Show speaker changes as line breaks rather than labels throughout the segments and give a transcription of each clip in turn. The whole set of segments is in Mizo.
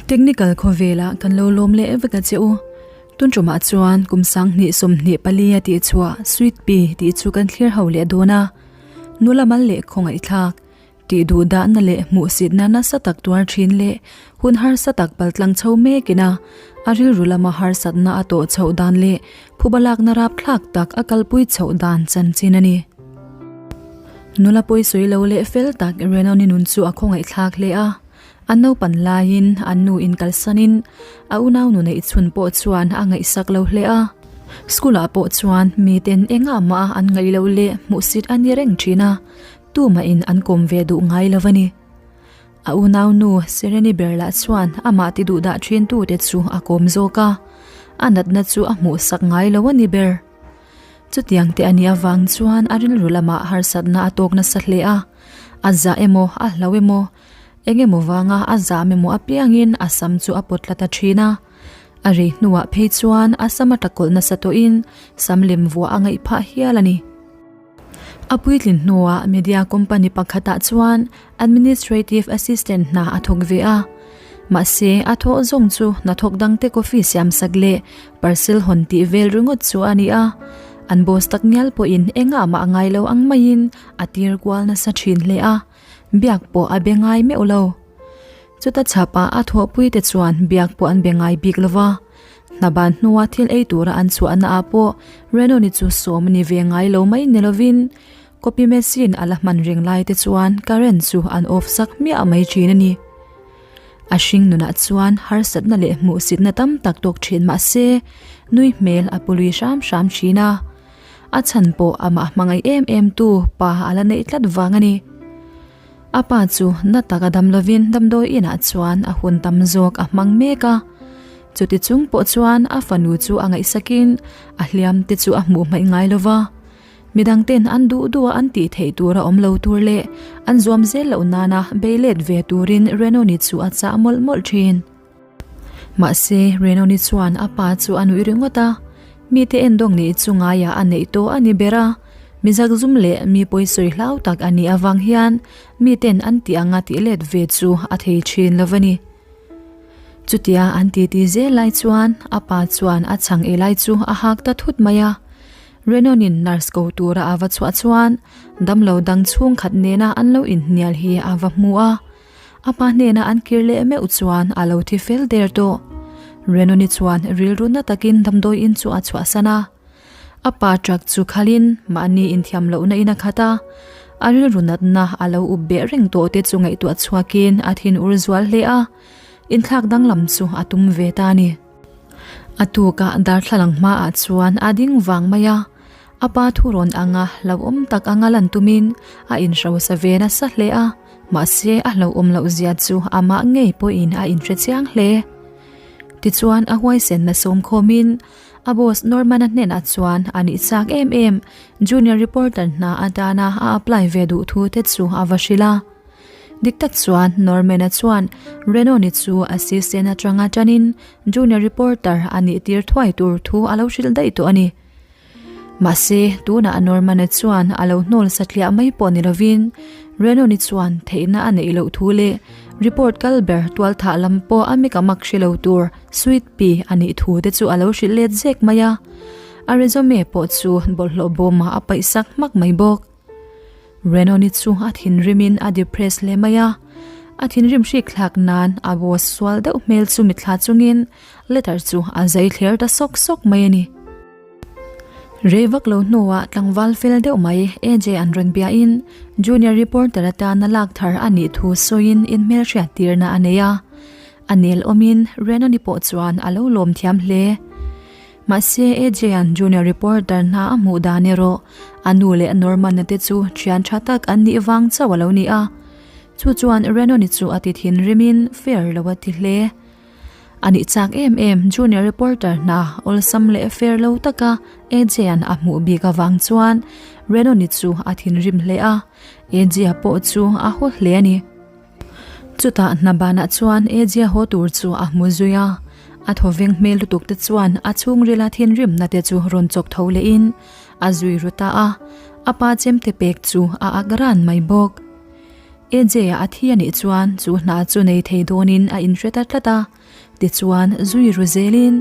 Technical khawvelah kan lo lawm leh vek a che u. Tun tumah chuan kum 20 24 a tih chhuah Sweet Pea tih chu kan thlir ho leh dawn a. Nula mal leh khawngaihthlak tih duh dahna leh hmuhsitna nasa tak tuar thin leh hun harsa tak paltlang chho mekin a, a rilru lama harsatna a tawh chhoh dan leh phuba lakna rapthlak tak a kalpui chhoh dan chanchin a ni. Nula pawisawi lo leh fel tak Renoni nun chu a khawngaihthlak hle a, a naupan laiin an nu in kalsanin a unau nu neih chhun pawh chuan a ngaihsak lo hle a. School ah pawh chuan miten engah mah an ngaih loh leh hmuhsit a ni reng thin a, tumahin an kawm ve duh ngai lo a ni. A unau nu Sereni ber lah chuan amah ti duh dah thin tute chu a kawm zawk a, a natna chu a hmuhsak ngai lo a ni ber. Chutiang te a nih avang chuan a rilru lamah harsatna a tawk nasa hle a, a zah emaw a hlau emaw, eng emaw vanga a zam emaw apiangin a sam chu a pawt tla ta thin a. A rei hnuah phei chuan a sam a takawlh nasa tawhin sam lem vuah a ngaih phah hial a ni. A puitlin hnuah media company pakhatah chuan Administrative Assistant hna a thawk ve a. Mahse, a thawh zawng chu hnathawk dangte coffee siam sak leh parcel hawn tih vel ringawt chu a ni a. An boss tak ngial pawhin engah mah a ngai lo ang maiin a tir kual nasa thin hle a, biak pawh a be ngai meuh lo. Chuta chhapah a thawhpuite chuan biak pawh an be ngai bik lo va. Hna ban hnua thil ei tura an chhuahna ah pawh Renoni chu sawm a ni ve ngai lo mai ni lovin Copy machine a la hman reng lai te chuan current chu an off sak hmiah mai thin a ni. A hring nunah chuan harsatna leh hmuhsitna tam tak tawk thin mah se nui hmel a pu lui hram hram thin a. A chhan pawh amah hmangaih em em tu pa a la neih tlat vang a ni. A pa chu na taka dam lovin damdawi inah chuan a hun tam zawk a hmang mek a. Chuti chung pawh chuan a fanu chu a ngaihsakin a hliam te chu a hmuh hmaih ngai lova. Midang ten an duh duh a an tih theih tur a awm lo tur leh an zuam zel loh nana bei let ve turin Renoni chu a chah mawlh mawlh thin. Mahse, Renoni chuan a pa chu a nuih ringawt a, mite endawng nih chu ngaiah a neih tawh a ni ber a, mi zakzum leh mi pawisawi hlau tak a nih avang hian miten an tih anga tih let ve chu a thei thin lo a ni. Chutia an titi zel lai chuan a pa chuan a chhang ei lai chu a hak ta thut mai a. Renon-in nurse ko tura a va chhuah chuan damlo dang chhungkhat nena an lo inhnial hi a va hmu a. A pa hnena an kir leh meuh chuan a lo thi fel der tawh. Renon-i chuan rilru na takin damdawiin chu a chhuahsan a. A pa truck chu khalin mahni inthiam lohna in a khat a. A rilru natna a lo up beh reng tawh te chu ngaihtuah chhuakin a thinur zual hle a. Inthlak danglam chu a tum ve ta a ni. A tukah darthlalang hmaah chuan a ding vang mai a, a pa thu rawn anga hlauhawm tak anga lan tumin a inhrosa ve nasa hle a, mahse a hlauhawm loh zia chu amah ngei pawhin a inhre chiang hle. Tichuan a huaisenna sawm khawmin a boss Norman-a hnenah chuan a nih chak em em junior reporter hna atana a apply ve duh thu te chu a va hrilh a. Dik tak chuan Norman-a chuan Renoni chu assistant atanga tanin junior reporter a nih tir thuai tur thu a lo hrilh daih tawh a ni. Mahse, tunah Norman-a chuan a lo hnawl satliah mai pawh ni lovin Renoni chuan theihna a neih loh thu leh report kal ber tualthah lam pawh a mik a mak hre lo tur Sweet Pea a nih thu te chu a lo hrilh let zek mai a. A resume pawh chu bawlhhlawh bawmah a paihsak hmak mai bawk. Renoni chu a thinrimin a depress hle mai a, a thinrim hrik thlak nan a boss sual deuh hmel chu mitthla chungin letter chu a zai thler ta sawk sawk mai a ni. Rei vak lo hnuah tlangval fel deuh mai AJ an rawn biahin junior reporter atana lak thar a nih thu sawiin inhmelhriat tirna a nei a, a nel awmin Renoni pawh chuan a lo lawm thiam hle. Mahse, AJ-a'n junior reporter hna a hmuh dan erawh a nu leh Norman-a te chu thian tha tak an nih vang chauh a lo ni a. Chu chuan Renoni chu a ti thinrimin fair lo a ti hle. A nih chak em em junior reporter hna awlsam leh fair lo taka AJ-a'n a hmuh bik avang chuan Renoni chu a thinrim hle a, AJ-a pawh chu a haw hle a ni. Chutah hna banah chuan Asia haw tur chu a hmu zui a, a thawveng hmel lutuk te chuan a chhungrila thinrimna te chu rawn chawk tho lehin a zui ru ta a, a pa chemte pek chu a ak ran mai bawk. Asia a thi a nih chuan chu hna chu nei thei dawnin a inhre ta tlat a. Tichuan, zui ru zelin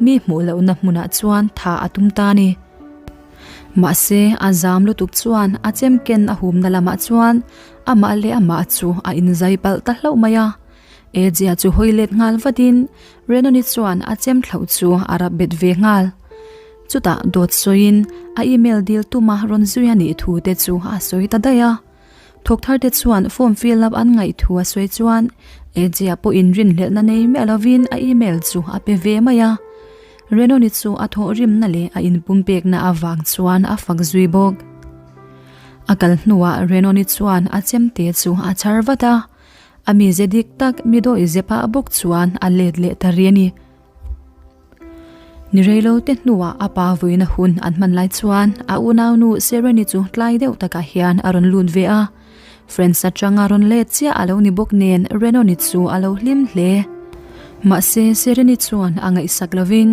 mi hmuh lohna hmunah chuan tha a tum ta a ni. Mahse, a zam lutuk chuan a chem ken a humna lamah chuan amah leh amah chu a inzai palh ta hlauh mai a. Ejia chu hawi let nghal vatin Renoni chuan a chem thlauh chu a rap bet ve nghal. Chutah dawt sawiin a email dil tuma rawn zui a nih thu te chu a sawi ta daih a. Thawk thar te chuan form fill up an ngaih thu a sawi chuan Ejia pawhin rinhlelhna nei miah lovin a email chu a pe ve mai a. Renoni chu a thawhrimna leh a inpumpekna avang chuan a fak zui bawk. A kal hnuah Renoni chuan a chemte chu a chhar vat a. A mize dik tak mi dawi zepah bawk chuan a let leh ta ri a ni. Ni reilo te hnuah a pa vuina hun an hman lai chuan a unaunu Sereni chu tlai deuh takah hian a rawn lut ve a. Friends atanga rawn let chiah a lo ni bawk nen Renoni chu a lo hlim hle. Mahse Sereni chuan a ngaihsak lovin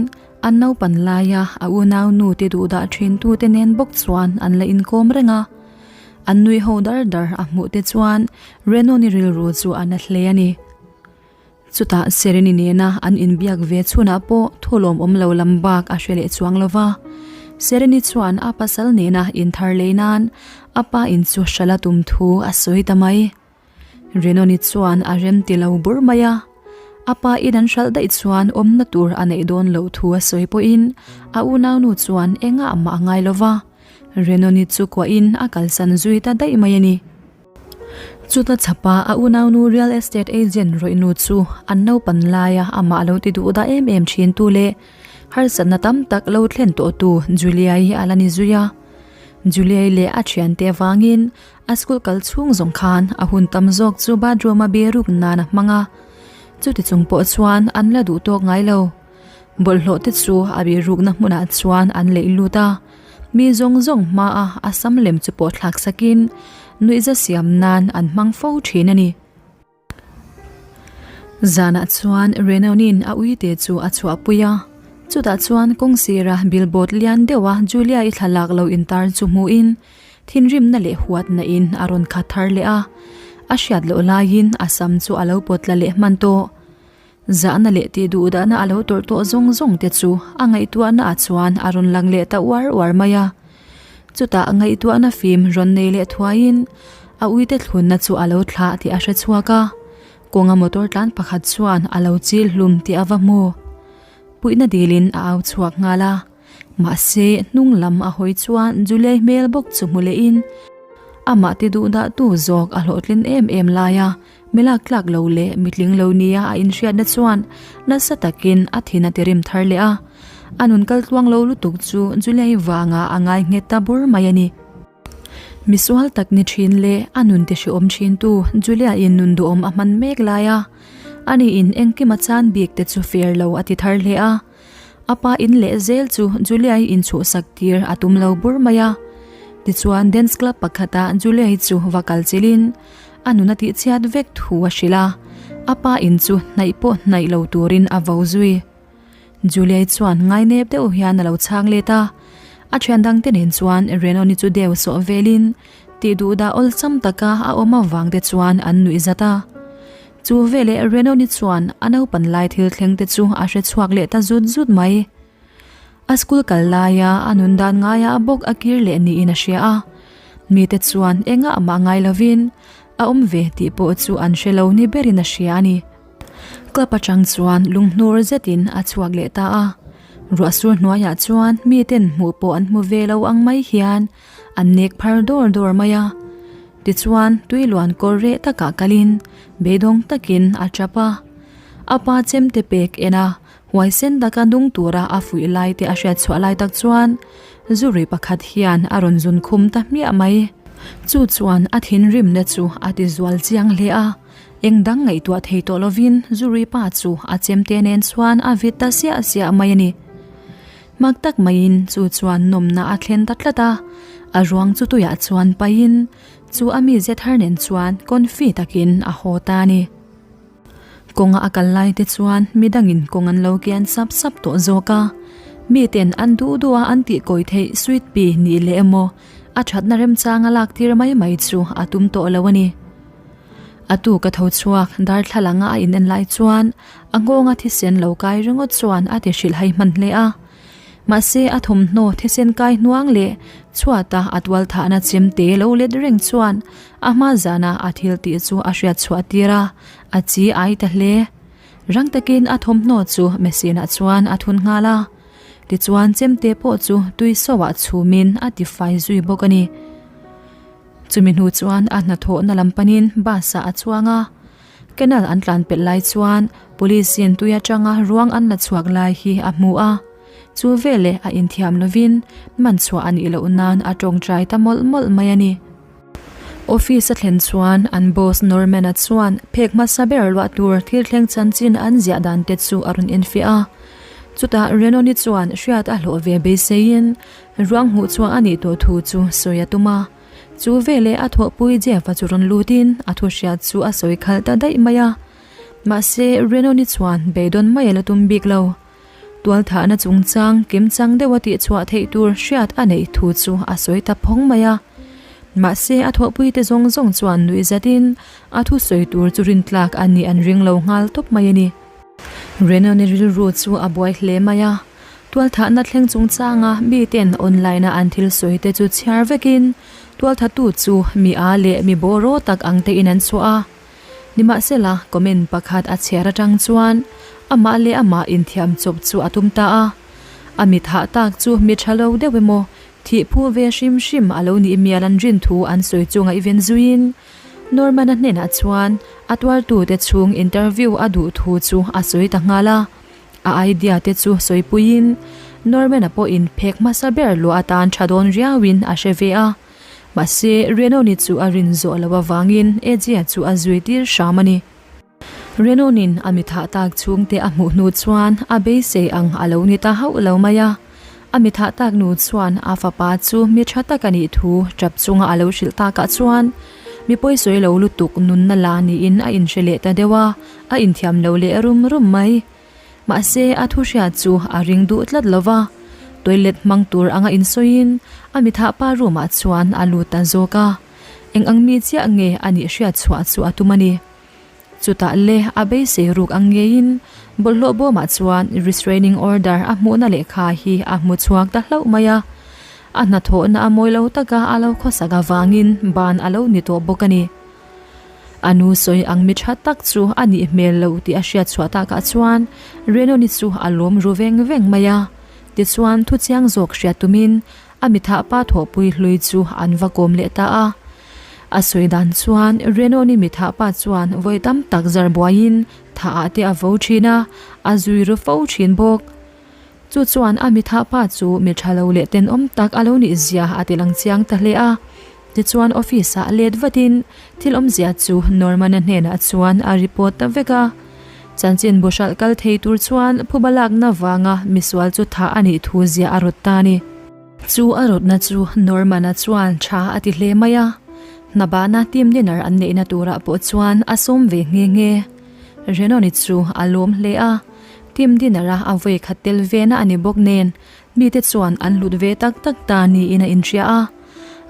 an naupan laia a unaunu te duhdah thintute nen bawk chuan an la inkawm reng a. An nui ho dar dar a hmuh te chuan Renoni rilru chu a na hle a ni. Chutah Sereni nena an inbiak ve chhunah pawh thu lawmawm lo lam bak a hre leh chuang lo va. Sereni chuan a pasal nena inthar lei nan a pa in chu hralh a tum thu a sawi ta mai. Renoni chuan a rem ti lo bur mai a. A pa in an hralh daih chuan awmna tur a neih dawn loh thu a sawi pawhin a unaunu chuan engah mah a ngai lo va. Renoni chu kuahin a kalsan zui ta daih mai a ni. Chuta chhapa a unaunu real estate agent rawihnu chu an naupan laia amah lo ti duh dah em em thin tu leh harsatna tam tak lo thlen tawh tu Julia-i a la ni zui a. Julia-i leh a thiante avangin a school kal chhung zawng khan a hun tam zawk chu bathroom-a biruk nan a hmang a, chuti chung pawh chuan an la duh tawk ngai lo. Bawlhhlawh te chu a birukna hmunah chuan an leih lut a. Mi zawng zawng hmaa a sam lem chu pawh thlak sakin nuihza siam nan an hmang fo thin a ni. Zanah chuan Renault-in a uite chu a chhuahpui a, chutah chuan kawng sira billboard lian deuha Julia-i thlalak lo intar chu hmuhin thinrimna leh huatna in a rawn khat thar leh a, a hriat loh laiin a sam chu a lo pawt tla leh hman tawh. Zahna leh tih duhdahna a lo tawrh tawh zawng zawng te chu a ngaihtuahna ah chuan a rawn lang leh ta uar uar mai a. Chutah ngaihtuahna fim rawn nei leh thuaiin a uite thlunna chu a lo thlah tih a hre chhuak a, kawnga motor tlan pakhat chuan a lo chil hlum tih a va hmu. Puihna dilin a au chhuak nghal a. Mahse, hnung lam a hawi chuan Juliai hmel bawk chu hmu lehin amah ti duhdah tu zawk a hlawhtlin em em lai a, mi lak tlak lo leh mitling lo nia a inhriatna chuan nasa takin a thin a ti rim thar leh a. A nun kal tluang lo lutuk chu Juliai vangah a ngai nghet ta bur mai a ni. Misual tak ni thin leh a nun ti hrehawm thin tu Julia-in nun duhawm a hman mek lai a, aniin engkim a chan bik te chu fair lo a ti thar hle a. A pa in leh zel chu Julia-i inchhuhsak tir a tum lo bur mai a. Tichuan dance club pakhatah Julia-i chu va kal chilhin a nun a tihchhiat vek thu a hrilh a, a pa in chu hnaih pawh hnaih lo turin a vo zui. Julia-i chuan ngainep deuh hian a lo chhang let a, a thian dangte nen chuan Renoni chu deu sawh velin tih duhdah awlsam taka a awm avang te chuan an nuih zat a. Chu veleh Renoni chuan a naupan lai thil thleng te chu a hre chhuak leh ta zut zut mai. A school kal laia a nun dan ngaia bawk a kir leh niin a hria a. Mite chuan engah mah ngai lovin a awm ve tih pawh chu an hre lo ni berin a hria a ni. Club atang chuan lunghnur zetin a chhuak leh ta a. Ruahsur hnuaiah chuan miten hmuh pawh an hmu ve lo ang mai hian an nek phar dawr dawr mai a. Tichuan, tui luan kawr reh takah kalin beidawng takin a tap a. A pa chemte pek en a, huaisen taka nung tura a fuih lai te a hriat chhuah lai tak chuan zurui pakhat hian a rawn zun khum ta hmiah mai. Chu chuan a thinrimna chu a ti zual chiang hle a, eng dang ngaihtuah thei tawh lovin zurui pa chu a chemte nen chuan a vit ta siah siah mai a ni. Hmak tak maiin chu chuan nawmna a thlen ta tlat a, a ruang chu tuiah chuan paihin chu a mi zet har nen chuan confi takin a haw ta a ni. Kawnga a kal lai te chuan midangin kawng an lo kian sap sap tawh zawk a, miten an duh duh a an tih kawi theih sweet pea nih leh emaw a thatna remchanga lak tir mai mai chu a tum tawh lo a ni. A tuk a tho chhuak darthlalanga a in en lai chuan a nghawnga thisen lo kai ringawt chuan a ti hrilh hai hman hle a. Mahse a thawmhnaw thisen kai hnuang leh chhuata a tual thahna chemte lo let reng chuan a hma zana a thil tih chu a hriat chhuah tir a, a chi ai ta hle. Rang takin a thawmhnaw chu machine ah chuan a thun nghal a. Tichuan chemte pawh chu tui soah chhumin a tifai zui bawk a ni. Chumi hnu chuan a hnathawhna lam panin bus ah a chuang a. Canal an tlan pelh lai chuan police in tui atanga ruang an la chhuak lai hi a hmu a. Chu veleh a inthiam lovin man chhuah a nih loh nan a tawngtai ta mawlh mawlh mai a ni. Office a thlen chuan an boss Norman-a chuan phek hmasa ber luah tur thil thleng chanchin an ziah dan te chu a rawn enfiah a. Chutah Renoni chuan hriat a hlawh ve beiseiin Ruang hmuh chuah a nih tawh thu chu sawi a tum a. Chu veleh a thawhpui Jeff-a chu rawn lutin a thu hriat chu a sawi khalh ta daih mai a. Mahse, Renoni chuan beidawn mai a la tum bik lo. Tualthahna chungchang kimchang deuha tihchhuah theih tur hriat a neih thu chu a sawi ta phawng mai a. Mahse, a thawhpuite zawng zawng chuan nuih zatin a thu sawi tur chu rintlak a nih an ring lo nghal tawp mai a ni. Renoni rilru chu a buai hle mai a. Tualthahna thleng chungchanga miten online-a an thil sawi te chu chhiar vekin tualthatu chu mi a leh mi bawraw tak ang tein an chhuah a. Nimahsela, comment pakhat a chhiar atang chuan amah leh amah inthiam chawp chu a tum ta a. A mi thah tak chu mi tha lo deuh emaw, thih phu ve hrim hrim a lo nih mial an rin thu an sawi chu ngaihven zuiin Norman-a hnenah chuan a tuartute chhung interview a duh thu chu a sawi ta nghal a. A idea te chu sawipuiin Norman-a pawhin phek hmasa ber luah atan tha dawn riauin a hre ve a. Mahse, Renoni chu a rin zawh loh avangin Ejia chu a zui tir hram a ni. Renonin a mi thah tak chhungte a hmuh hnu chuan a beisei ang a lo ni ta hauh lo mai a. A mi thah tak nu chuan a fapa chu mi tha tak a nih thu tap chunga a lo hrilh takah chuan mi pawisawi lo lutuk nunna la niin a inhre leh ta deuh a, a inthiam lo leh rum rum mai. Mahse, a thu hriat chu a ring duh tlat lo va, toilet hmang tur anga insawiin a mi thah pa room ah chuan a lut ta zawk a, eng ang mi chiah nge a nih hriat chhuah chu a tum a ni. Chutah le a beisei ruk ang ngeiin bawlhhlawh bawmah chuan restraining order a hmuhna lehkha hi a hmu chhuak ta hlauh mai a, a hnathawhna a mawi lo taka a lo khawsak avangin ban a lo ni tawh bawk a ni. A nu sawi ang mi tha tak chu a nih hmel lo tih a hriat chhuah takah chuan Renoni chu a lawm ru veng veng mai a. Tichuan thu chiang zawk hriat tumin a mi thah pa thawhpui hlui chu an va kawm leh ta a. A sawi dan chuan Renoni mi thah pa chuan vawi tam tak zar buaiin thah ah te a vo thin a, a zui ru fo thin bawk. Chu chuan a mi thah pa chu mi tha lo leh tenawm tak a lo nih zia a ti lang chiang ta hle a. Tichuan office ah let vatin thil awmzia chu Norman-a hnenah chuan a report ta vek a. Chanchin bu hralh kal thei tur chuan phuba lakna vanga misual chu thah a nih thu zia a rawt ta a ni. Chu a rawtna chu Norman-a chuan tha a ti hle mai a. Hnabana team dinner an neihna turah pawh chuan a sawm ve nghe nghe. Renoni chu a lawm hle a. Team dinner a a vawi khat tel ve na a ni bawk nen mite chuan an hlut ve tak tak ta niin a inhria a.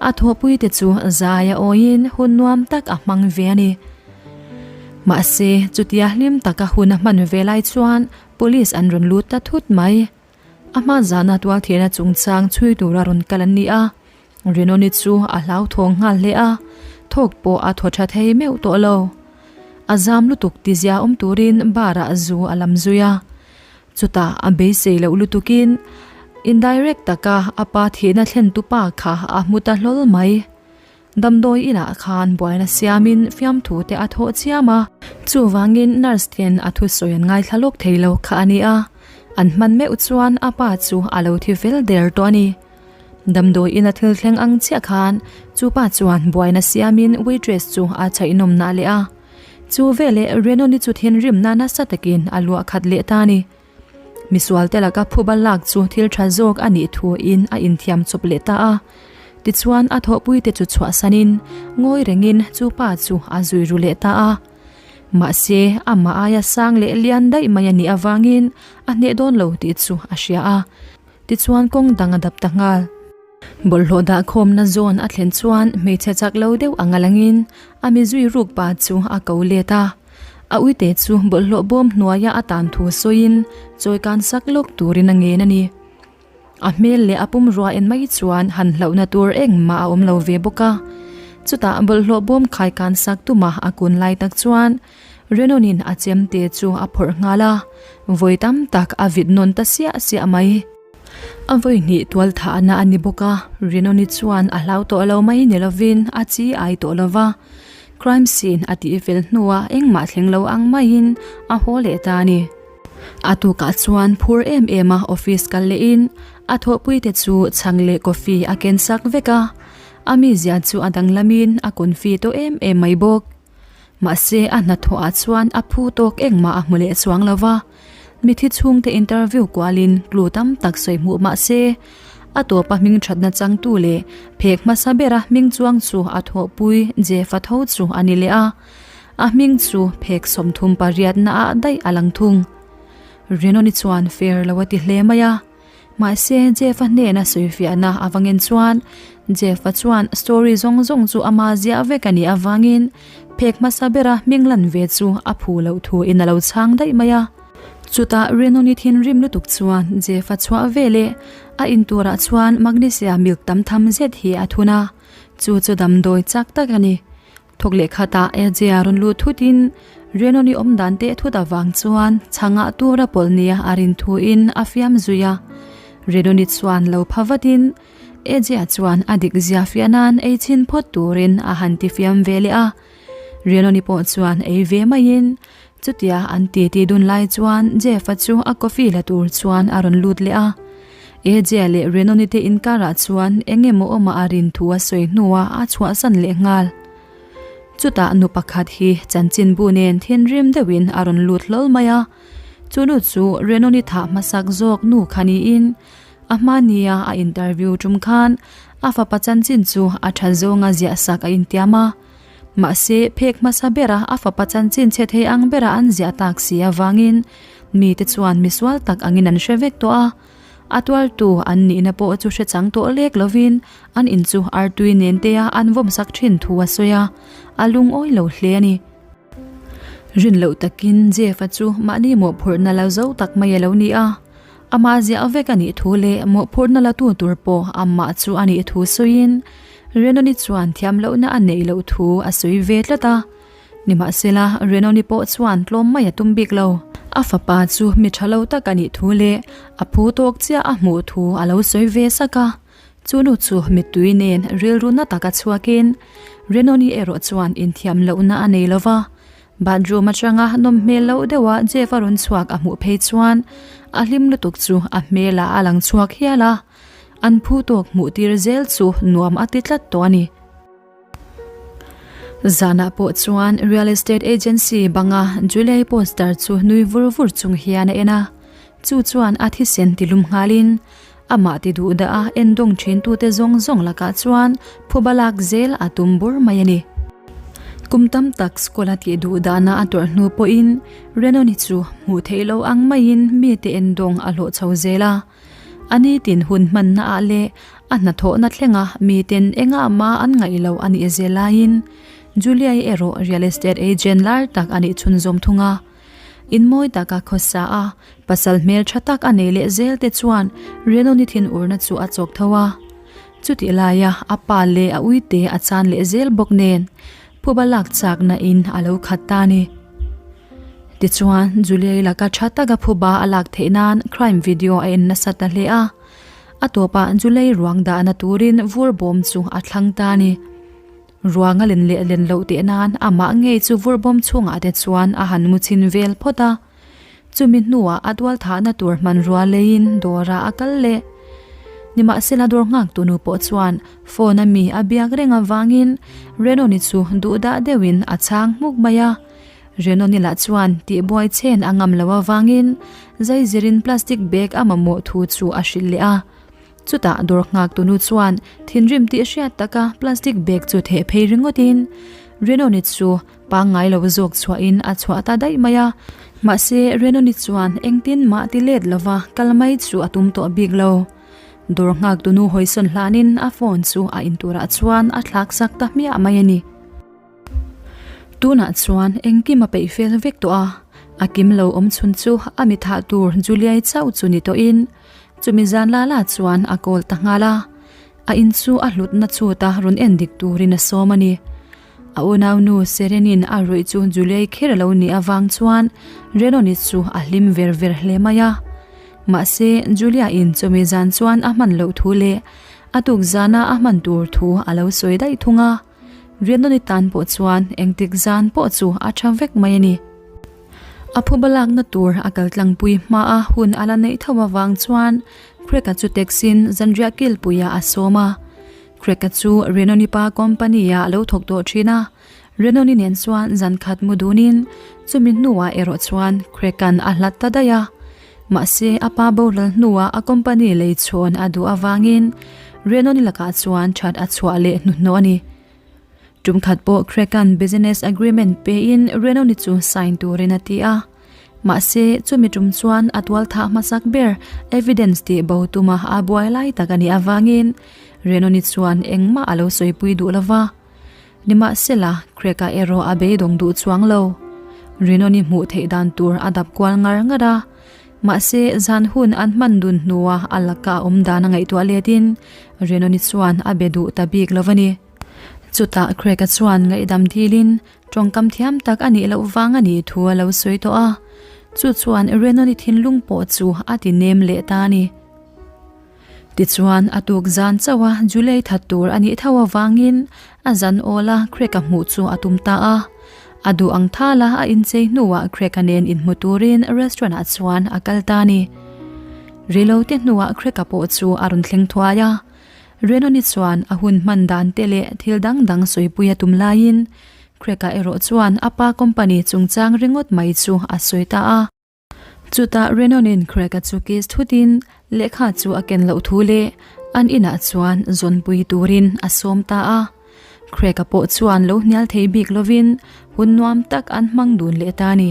A thawhpui te chu zai a awiin hun nuam tak a hmang ve a ni. Mahse, chutia hlim taka hun a hman ve lai chuan police an rawn lut ta thut mai. A hma zana tualthirna chungchang chhui tura rawn kal an ni a. Renoni chu a hlauthawng nghal hle a, thawk pawh a thaw tha thei meuh tawh lo. A zam lutuk tizia awm turin bar ah zu a lam zui a. Chutah a beisei loh lutukin indirect taka a pa thihna thlen tu pa kha a hmu ta hlawl mai. Damdawi inah khan buaina siamin fiamthu te a thawh chiam a. Chuvangin nurse ten a thusawi an ngaithla lawk thei lo kha a ni a, an hman meuh chuan a pa chu a lo thi fel der tawh a ni. Damdawi ina thil thleng ang chiah khan chu pa chuan buaina siamin waitress chu a chhaihnawm nah leh a. Chu veleh Renoni chu thinrimna nasa takin a luah khat leh ta a ni. Misual te laka phuba lak chu thil tha zawk a nih thuin a inthiam chawp leh ta a. Tichuan a thawhpui te chu chhuahsanin ngawi rengin chu pa chu a zui ru leh ta a. Mahse amah aia sang leh lian daih mai a nih avangin a hneh dawn lo tih chu a hria a. Tichuan kawng dang a dap ta nghal. Bawlhhlawh dah khawmna zawn a thlen chuan hmeichhe chak lo deuh anga langin a mi zui ruk pa chu a ko let a. A uite chu bawlhhlawh bawm hnuaia a tan thu sawiin chawi kan sak lawk turin a ngen a ni. A hmel leh a pumrua en mai chuan han hlauhna tur engmah a awm lo ve bawk a. Chutah bawlhhlawh bawm khai kan sak tuma a kun lai tak chuan Renon-in a chemte chu a phawrh nghal a, vawi tam tak a vit nawn ta siah siah mai. A vawi hnih tual thahna a ni bawk a, Renoni chuan a hlau tawh lo mai ni lovin a chi ai tawh lo va. Crime scene a tih fel hnuah engmah thleng lo ang maiin a haw leh ta a ni. A tukah chuan phur em em a office kal lehin a thawhpuite chu chhang leh coffee a ken sak vek a, a mizia chu a danglamin a confi tawh em em mai bawk. Mahse a hnathawhah chuan a phu tawk engmah a hmu leh chuang lo va, mithi chhungte interview kualin clue tam tak sawi hmuh mahse a tawpa hming thatna changtu leh phek hmasa bera hming chuang chu a thawhpui Jeff-a tho chu a ni leh a. A hming chu phek 38 ah daih a lang thung. Renoni chuan fair lo a ti hle mai a. Mahse Jeff-a hnena sawifiahna avangin chuan Jeff-a chuan story zawng zawng chu ama ziah vek a nih avangin phek hmasa bera hming lan ve chu a phu loh thu in a lo chhang daih mai a. Chutah Renoni thinrim lutuk chuan Jeff-a chhuah veleh a inturah chuan magnesia milk tam tham zet hi a thun a, chu chu damdawi chak tak a ni. Thawk leh khatah Ejea rawn lut thutin Renoni awm dan teh thut avang chuan chhangah tura pawlh nia a rin thuin a fiam zui a. Renoni chuan lo pha vatin Ejea chuan a dik zia fiah nan ei chhin phawt turin a han ti fiam ve leh a. Renoni pawh chuan ei ve maiin chutia an titi dun lai chuan Jeff-a chu a coffee la tur chuan a rawn lut leh a. Ejea leh Renoni te inkarah chuan eng emaw awma a rin thu a sawi hnuah a chhuahsan leh nghal. Chutah nu pakhat hi chanchinbu nen thinrim deuhin a rawn lut hlawl mai a. Chu nu chu Renoni thah hmasak zawk nu kha niin a hma nia a interview tum khan a fapa chanchin chu a tha zawnga ziah sak a intiam a. Mahse phek hmasa bera a fapa chanchin chhe thei ang bera an ziah tak si avangin mite chuan misual tak angin an hre vek tawh a. A tualtu an nihna pawh chu hre chang tawh lek lovin an in chu artui nen tea an vawm sak thin thu a sawi a, a lungawi lo hle a ni. Rin loh takin Jeff-a chu mahni mawhphurhna lo zo tak mai a lo ni a, amah ziah vek a nih thu leh mawhphurhna la tu tur pawh amah chu a nih thu sawiin Renoni chuan thiam lohna a neih loh thu a sawi ve tlat a. Nimahsela, Renoni pawh chuan tlawm mai a tum bik lo. A fapa chu mi tha lo tak a nih thu leh a phu tawk chiah a hmuh thu a lo sawi ve sak a. Chu nu chu mittui nen rilru na taka chhuakin Renoni erawh chuan inthiam lohna a nei lo va. Bathroom atanga nawm hmel loh deuha Jeff a rawn chhuak a hmuh phei chuan a hlim lutuk chu a hmelah a lang chhuak hial a. An phu tawk hmuh tir zel chu nuam a ti tlat tawh a ni. Zanah pawh chuan real estate agency banga Julie poster chu nui vur vur chung hian a en a, chu chuan a thisen ti lum nghalin amah ti duh dah a en dawng thin tute zawng zawng lakah chuan phuba lak zel a tum bur mai a ni. Kum tam tak school a tih duh dahna a tawrh hnu pawhin Renoni chu hmuh theih loh ang maiin mite en dawng a hlawh chho zel a. A nitin hun hmanna ah leh a hnathawhna thlenga miten engah mah an ngaih loh a nih zel laiin Julia-i erawh real estate agent lar tak a nih chhunzawm thung a. In mawi taka khawsa a, pasal hmel tha tak a nei leh zel te chuan Renoni thinurna chu a chawk tho a. Chutih laia a pa leh a uite a chan leh zel bawk nen phuba lak chakna in a lo khat ta a ni. Tichuan, Julie-i laka tha taka phuba a lak theih nan crime video a en nasa ta hle a. A tawpah Julie-i ruang dahna turin vur bawm chu a thlang ta a ni. Ruang a len leh len loh teh nan amah ngei chu vur bawm chhungah te chuan a han mu chhin vel phawt a. Chumi hnuah a dual thahna tur hmanrua leiin dawrah a kal leh. Nimahsela dawr nghaktu nu pawh chuan phone a mi a biak reng avangin Renoni chu duhdah deuhin a chhang hmuk mai a. Renoni lah chuan tihbuai chen a ngam lo avangin zaizirin plastic bag a mamawh thu chu a hrilh leh a. Chutah dawr nghaktu nu chuan thinrim tih hriat taka plastic bag chu theh phei ringawtin Renoni chu pangngai lo zawk chhuahin a chhuah ta daih mai a. Mahse Renoni chuan engtin mah ti let lova kal mai chu a tum tawh bik lo. Dawr nghak tunu hawisawn hlanin a phone chu a inturah chuan a thlak sak ta hmiah mai a ni. Tunah chuan engkim a peih fel vek tawh a, a kim lo awm chhun chu a mi thah tur Juliai chauh chu ni tawhin chumi zan la la chuan a call ta nghal a, a in chu a hlutna chhuta rawn en dik turin a sawm a ni. A unaunu Serenin a ruih chu Juliai kher a lo nih avang chuan Renoni chu a hlim ver ver hle mai a. Mahse, Julia-in chumi zan chuan a hman loh thu leh a tuk zana a hman tur thu a lo sawi daih thung a. Rianawni tan pawh chuan engtik zan pawh chu a tha vek mai a ni. A phuba lakna tur a kal tlangpui hmaa hun a la neih tho avang chuan Craig-a chu taxi-in zanriah kilpuiah a sawm a. Craig-a chu Rianawni pa company-ah a lo thawk tawh thin a, Rianawni nen chuan zan khat mu dunin chumi hnuah erawh chuan Craig-a'n a hlat ta daih a. Mahse, a pa boral hnuah a company lei chhawn a duh avangin Renoni lakah chuan that a chhuah leh hnuhnawh a ni. Tum khat pawh Craig-a'n business agreement pein Renoni chu sign turin a ti a. Mahse, chumi tum chuan a tual thah hmasak ber evidence tih bo tuma a buai lai tak a nih avangin Renoni chuan engmah a lo sawipui duh lova. Nimahsela, Craig-a erawh a beidawng duh chuang lo. Rinawni hmuh theih dan tur a dap kual ngar ngar a. Mahse, zan hun an hman dun hnua a laka a awm dan a ngaihtuah letin Rinawni chuan a be duh ta bik lo a ni. Chutah Craig-a chuan ngaihdam dilin tawngkam thiam tak a nih loh vang a nih thu a lo sawi tawh a. Chu chuan Rinawni thinlung pawh chu a ti nem leh ta a ni. Tichuan, a tuk zan chauh a Julie that tur a nih tho avangin a zan awl a Craig-a hmuh chu a tum ta a. A duh ang thal a a inchei hnuah Craig-a nen inhmu turin restaurant-ah chuan a kal ta a ni. Reilote hnuah Craig-a pawh chu a rawn thleng thuai a. Renoni chuan a hun hman dan te leh thil dang dang sawipui a tum laiin Craig-a erawh chuan a pa company chungchang ringawt mai chu a sawi ta a. Chutah Renon-in Craig-a chu kiss thutin lehkha chu a ken loh thu leh an inah chuan zawnpui turin a sawm ta a. Craig-a pawh chuan lo hnial thei bik lovin hun nuam tak an hmang dun leh ta a ni.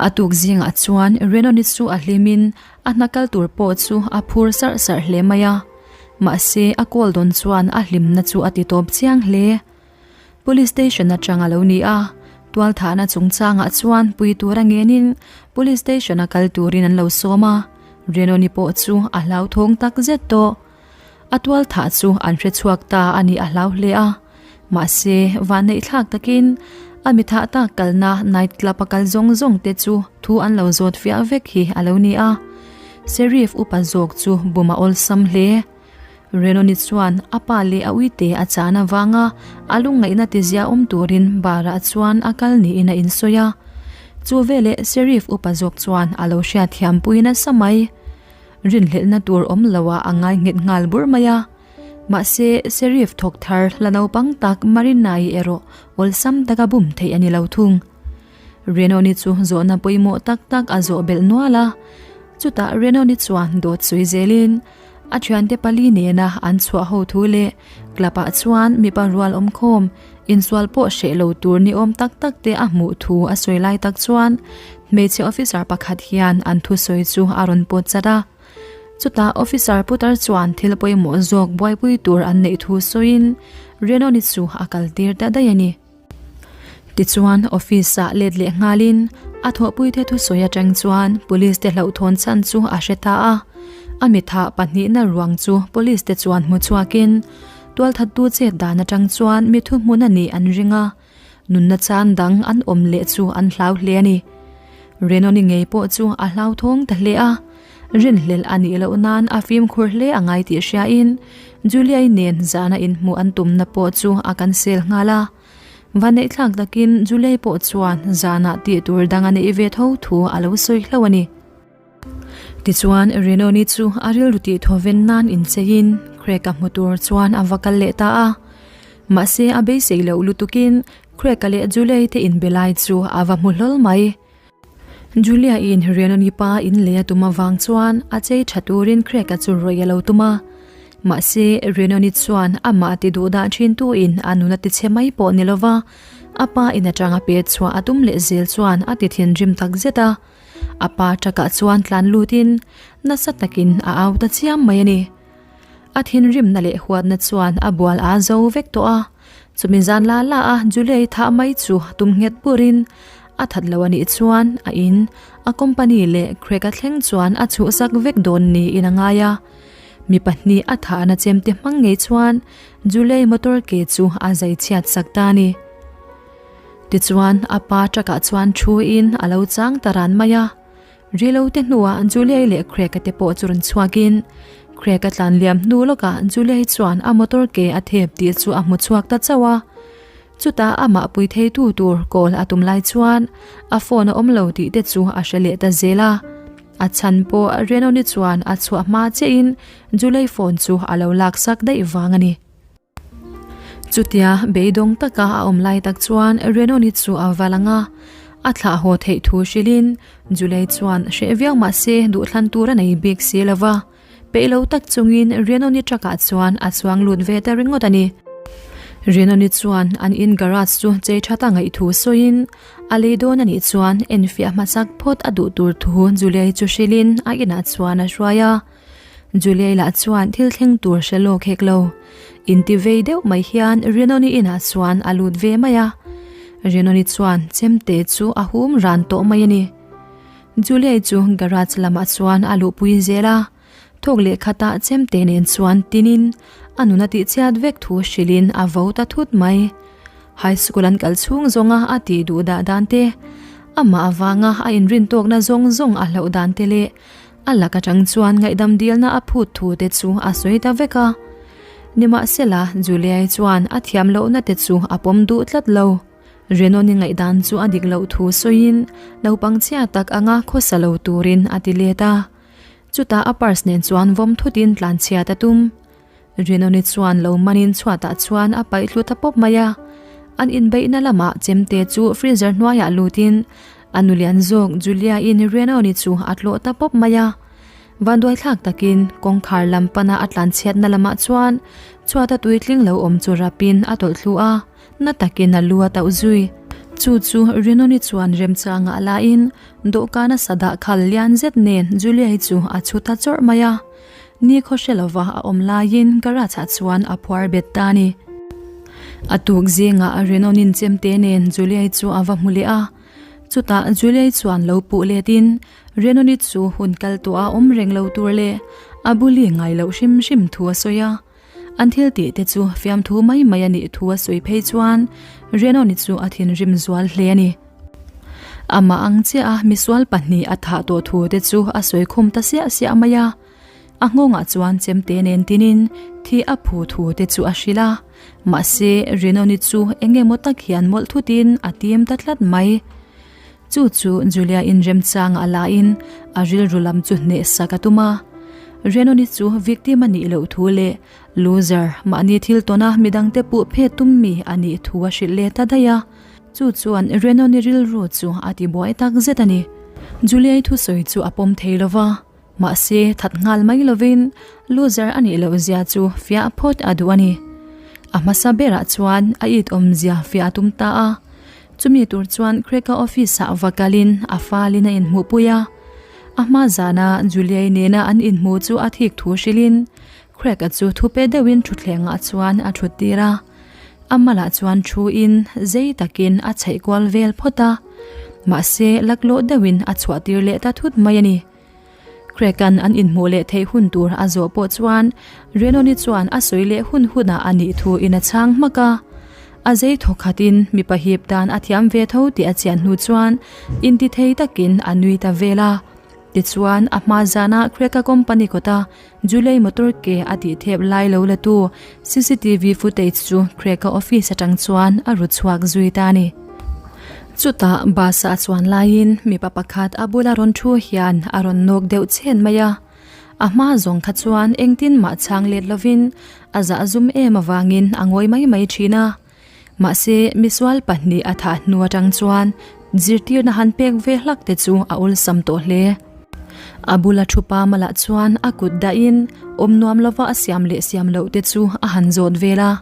A tuk zingah chuan Renon-i chu a hlimin a hna kal tur pawh chu a phur sarh sarh hle mai a. Mahse a call dawn chuan a hlimna chu a ti tawp chiang hle. Police station atang a lo ni a, tualthahna chungchangah chuan pui tur a ngenin police station a kal turin an lo sawm a, Renoni pawh chu a hlauthawng tak zet tawh. A tualthah chu an hre chhuak ta a nih a hlau hle a, mahse vanneih thlak takin a mi thah tak kalna night club a kal zawng zawng te chu thu an lo zawt fiah vek hi a lo ni a, Sheriff upa zawk chu bum a awlsam hle. Renoni chuan a pa leh a uite a chan avanga a lungngaihna tizia awm turin bar-ah chuan a kal niin a insawi a. Chu veleh Sheriff upa zawk chuan a lo hriatthiampui nasa mai. Rinhlelhna tur awm loah a ngai nghet nghal bur mai a. Mahse, Sheriff thawk thar la naupang tak Marina-i erawh awlsam taka bum theih a ni lo thung. Renoni chu zawhna pawimawh tak tak a zawh belh nual a. Chutah Renoni chuan dawt sawi zelin a thiante pali nena an chhuah ho thu leh club ah chuan mipa rual awmkhawm insual pawh hreh lo tur ni awm tak tak te a hmuh thu a sawi lai tak chuan hmeichhe officer pakhat hian an thusawi chu a rawn pawt chat a. Chutah officer putar chuan thil pawimawh zawk buaipui tur an neih thu sawiin Renoni chu a kal tir ta daih a ni. Tichuan office ah let leh nghalin a thawhpuite thusawi atang chuan police te hlauhthawn chhan chu a hre ta a. A mitha pahnihna ruang chu police te chuan hmu chhuakin tualthattu chet dan atang chuan mi thuhmun a nih an ring a, nunna chan dang an awm leh chu an hlau hle a ni. Renoni ngei pawh chu a hlauthawng ta hle a, rinhlelh a nih loh nan a fimkhur hle a ngai tih hriain Julia-i nen zana inhmuh an tumna pawh chu a cancel nghal a. Vaneih thlak takin Julia-i pawh chuan zanah tih tur dang a neih ve tho thu a lo sawi hlauh a ni. Tichuan Renoni chu a rilru tih thawven nan incheiin Craig-a hmu tur chuan a va kal leh ta a. Mahse a beisei loh lutukin Craig-a leh Julia-i te inbe lai chu a va hmu hlawl mai. Julia-in Renoni pa in lei a tum avang chuan a chei tha turin Craig-a chu rawih a lo tum a. Mahse, Renoni chuan amah ti duh dah thin tuin a nun a ti chhe mai pawh ni lova, a pa in atanga pet chhuah a tum leh zel chuan a ti thinrim tak zet a. A pa truck-ah chuan tlan lutin nasa takin a au ta chiam mai a ni. A thinrimna leh huatna chuan a bual aa zo vek tawh a, chumi zan la la a Julie thah mai chu tum nghet burin a that lo a nih chuan a in, a company leh Craig-a thleng chuan a chhuhsak vek dawn niin a ngai a. Mi pahnih a thahna chemte hmang ngei chuan Julie motor ke chu a zai chhiat sak ta a ni. Tichuan a pa truck ah chuan thu in a lo chang ta ran mai a. Rilo te hnuah Julie leh Craig-a te pawh chu rawn chhuak in Craig-a tlan liam hnu lawkah Julie chuan a motor ke a thep tih chu a hmu chhuak ta chauh a. Chutah amah pui thei tu tur call a tum lai chuan a phone a awm lo tih te chu a hre leh ta zel a. A chhan pawh Renoni chuan a chhuah hma chiah in Julie phone chu a lo lak sak daih vang a ni. Chutia beidawng taka a awm lai tak chuan Renoni chu a va lang a, a thlah haw theih thu hrilhin Julie chuan hreh viau mah se duhthlan tur a nei bik si lo va, peih lo tak chungin Renoni truck ah chuan a chuang lut ve ta ringawt a ni. Renoni chuan an in garage chu chei that a ngaih thu sawiin a lei dawn a nih chuan enfiah hmasak phawt a duh tur thu Julie chu hrilhin a inah chuan a hruai a. Julie lah chuan thil thleng tur hre lawk hek lo. Inti vei deuh mai hian Rinawni inah chuan a lut ve mai a. Rinawni chuan chemte chu a hum ran tawh mai a ni. Julie chu garage lamah chuan a luhpui zel a. Thawk leh khatah chemte nen chuan tinin a nun a tihchhiat vek thu hrilhin a vo ta thut mai. High school an kal chhung zawnga a tih duh dah dan te, amah avanga a inrintawkna zawng zawng a hlauh dan te leh A lak atang chuan ngaihdam dilna a phut thu te chu a sawi ta vek a. Nimahsela, Juliai chuan a thiam lohna te chu a pawm duh tlat lo. Renoni ngaihdan chu a dik loh thu sawiin naupang chhia tak anga khawsa lo turin a ti let a. Chutah a purse nen chuan vawm thutin tlanchhiat a tum. Rinawni chuan lo manin chhuatah chuan a paih thlu ta pawp mai a. An inbeihna lamah chemte chu freezer hnuaiah lutin a nu lian zawk Julia-in Rinawni chu a tlawh ta pawp mai a. Vanduaithlak takin kawngkhar lam pana a tlanchhiatna lamah chuan chhuata tuitling lo awm chu rapin a tawlh thlu a, na takin a lu a tauh zui. Chu chu Rinawni chuan remchangah lain dawhkana sadah khal lian zet nen Julia-i chu a chhu ta chawrh mai a. Ni khaw hre lova a awm laiin garage ah chuan a phuar bet ta a ni. A tuk zingah Renon-in chemte nen Julie chu a va hmu leh a. Chutah Julie chuan lo puh letin Renon-i chu hun kal tawh a awm reng lo tur leh a buli ngai loh hrim hrim thu a sawi a. An thil tih te chu fiamthu mai mai a nih thu a sawi phei chuan Renon-i chu a thinrim zual hle a ni. Amah ang chiah a misual pahnih a thah tawh thu te chu a sawi khum ta siah siah mai a. A nghawngah chuan chemte nen tinin thi a phu thu te chu a hrilh a. Mahse, Rinawni chu eng emaw tak hian mawlh thutin a tim ta tlat mai. Chu chu Julia inremchanga a lain a rilru lam chu hnehsak a tum a. Rinawni chu victim a nih loh thu leh loser mahni thil tawna midangte puh phet tum mi a nih thu a hrilh leh ta daih a. Chu chuan Renoni rilru chu a ti buai tak zet a ni. Juliai thusawi chu a pawm thei lo va, mahse that nghal mai lovin loser a nih loh zia chu fiah phawt a duh a ni. A hmasa berah chuan a it awmzia fiah a tum ta a, chumi tur chuan Craig-a office ah va kalin a falin a inhmuhpui a. A hma zana Juliai nena an inhmu chu a thik thu hrilhin Craig-a chu thupe deuhin thutthlengah chuan a thut tir a. A malah chuan thuin zei takin a chheih kual vel phawt a, mahse laklawh deuhin a chhuah tir leh ta thut mai a ni. Craig-a'n an inhmuh leh theih hun tur a zawh pawh chuan Renoni chuan a sawi leh hun hunah a nih thuin a chhang hmak a. A zei thaw khatin mipa hip dan a thiam ve tho tih a chian hnu chuan intithei takin a nui ta vel a. Tichuan a hma zana Craig-a company kawta Julie motor ke a tih thep lai lo la tu cctv footage chu Craig-a office atang chuan a ru chhuak zui ta a ni. Chutah bus ah chuan laiin mipa pakhat a bula rawn thu hian a rawn nawk deuh chhen mai a. A hma zawng kha chuan engtin mah chhang let lovin a zah zum em avangin a ngawi mai mai thin a. Mahse misual pahnih a thah hnu atang chuan zirtirna han pek ve hlak te chu a awlsam tawh hle. A bula thu pa malah chuan a kut dahin awm nuam lova a siam leh siam loh te chu a han zawt vel a.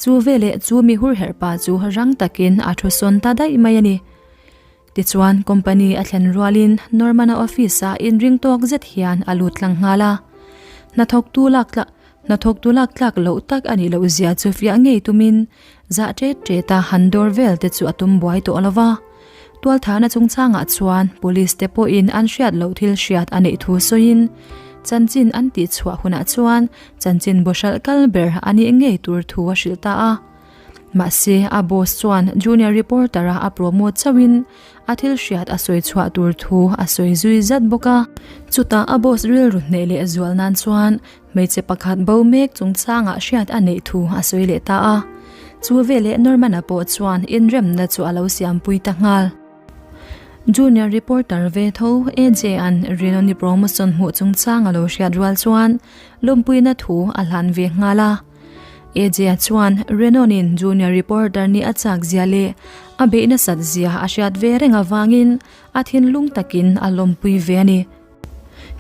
Chu veleh chu mi hur herh pa chu rang takin a thu sawn ta daih mai a ni. Tichuan company a thlen rualin Norman-a office-ah inring tawk zet hian a lut tlang nghal a. Hnathawktu lak tla hnathawktu lak tlak loh tak a nih loh zia chu fiah ngei tumin zah ṭet ṭet a han dawr vel te chu a tum buai tawh lo va. Tualthahna chungchangah chuan police te pawhin an hriat loh thil hriat a neih thu sawiin chanchin an tihchhuah hunah chuan chanchin bawhralh kal ber a nih ngei tur thu a hrilh ta a. Mahse, a boss chuan junior reporter-a a promote chauhin a thil hriat a sawi chhuah tur thu a sawi zui zat bawk a. Chutah a boss rilru hneh leh zual nan chuan hmeichhe pakhat bo mek chungchangah hriat a neih thu a sawi leh ta a. Chu veleh Norman-a pawh chuan inremna chu a lo siampui ta nghal. Junior reporter ve tho AJ-a'n Rinawni promotion hmuh chungchang a lo hriat rual chuan lawmpuina thu a hlan ve nghal a. AJ-a chuan Renon-in junior reporter nih a chak zia leh a beih nasat zia a hriat ve reng avangin a thinlung takin a lawmpui ve a ni.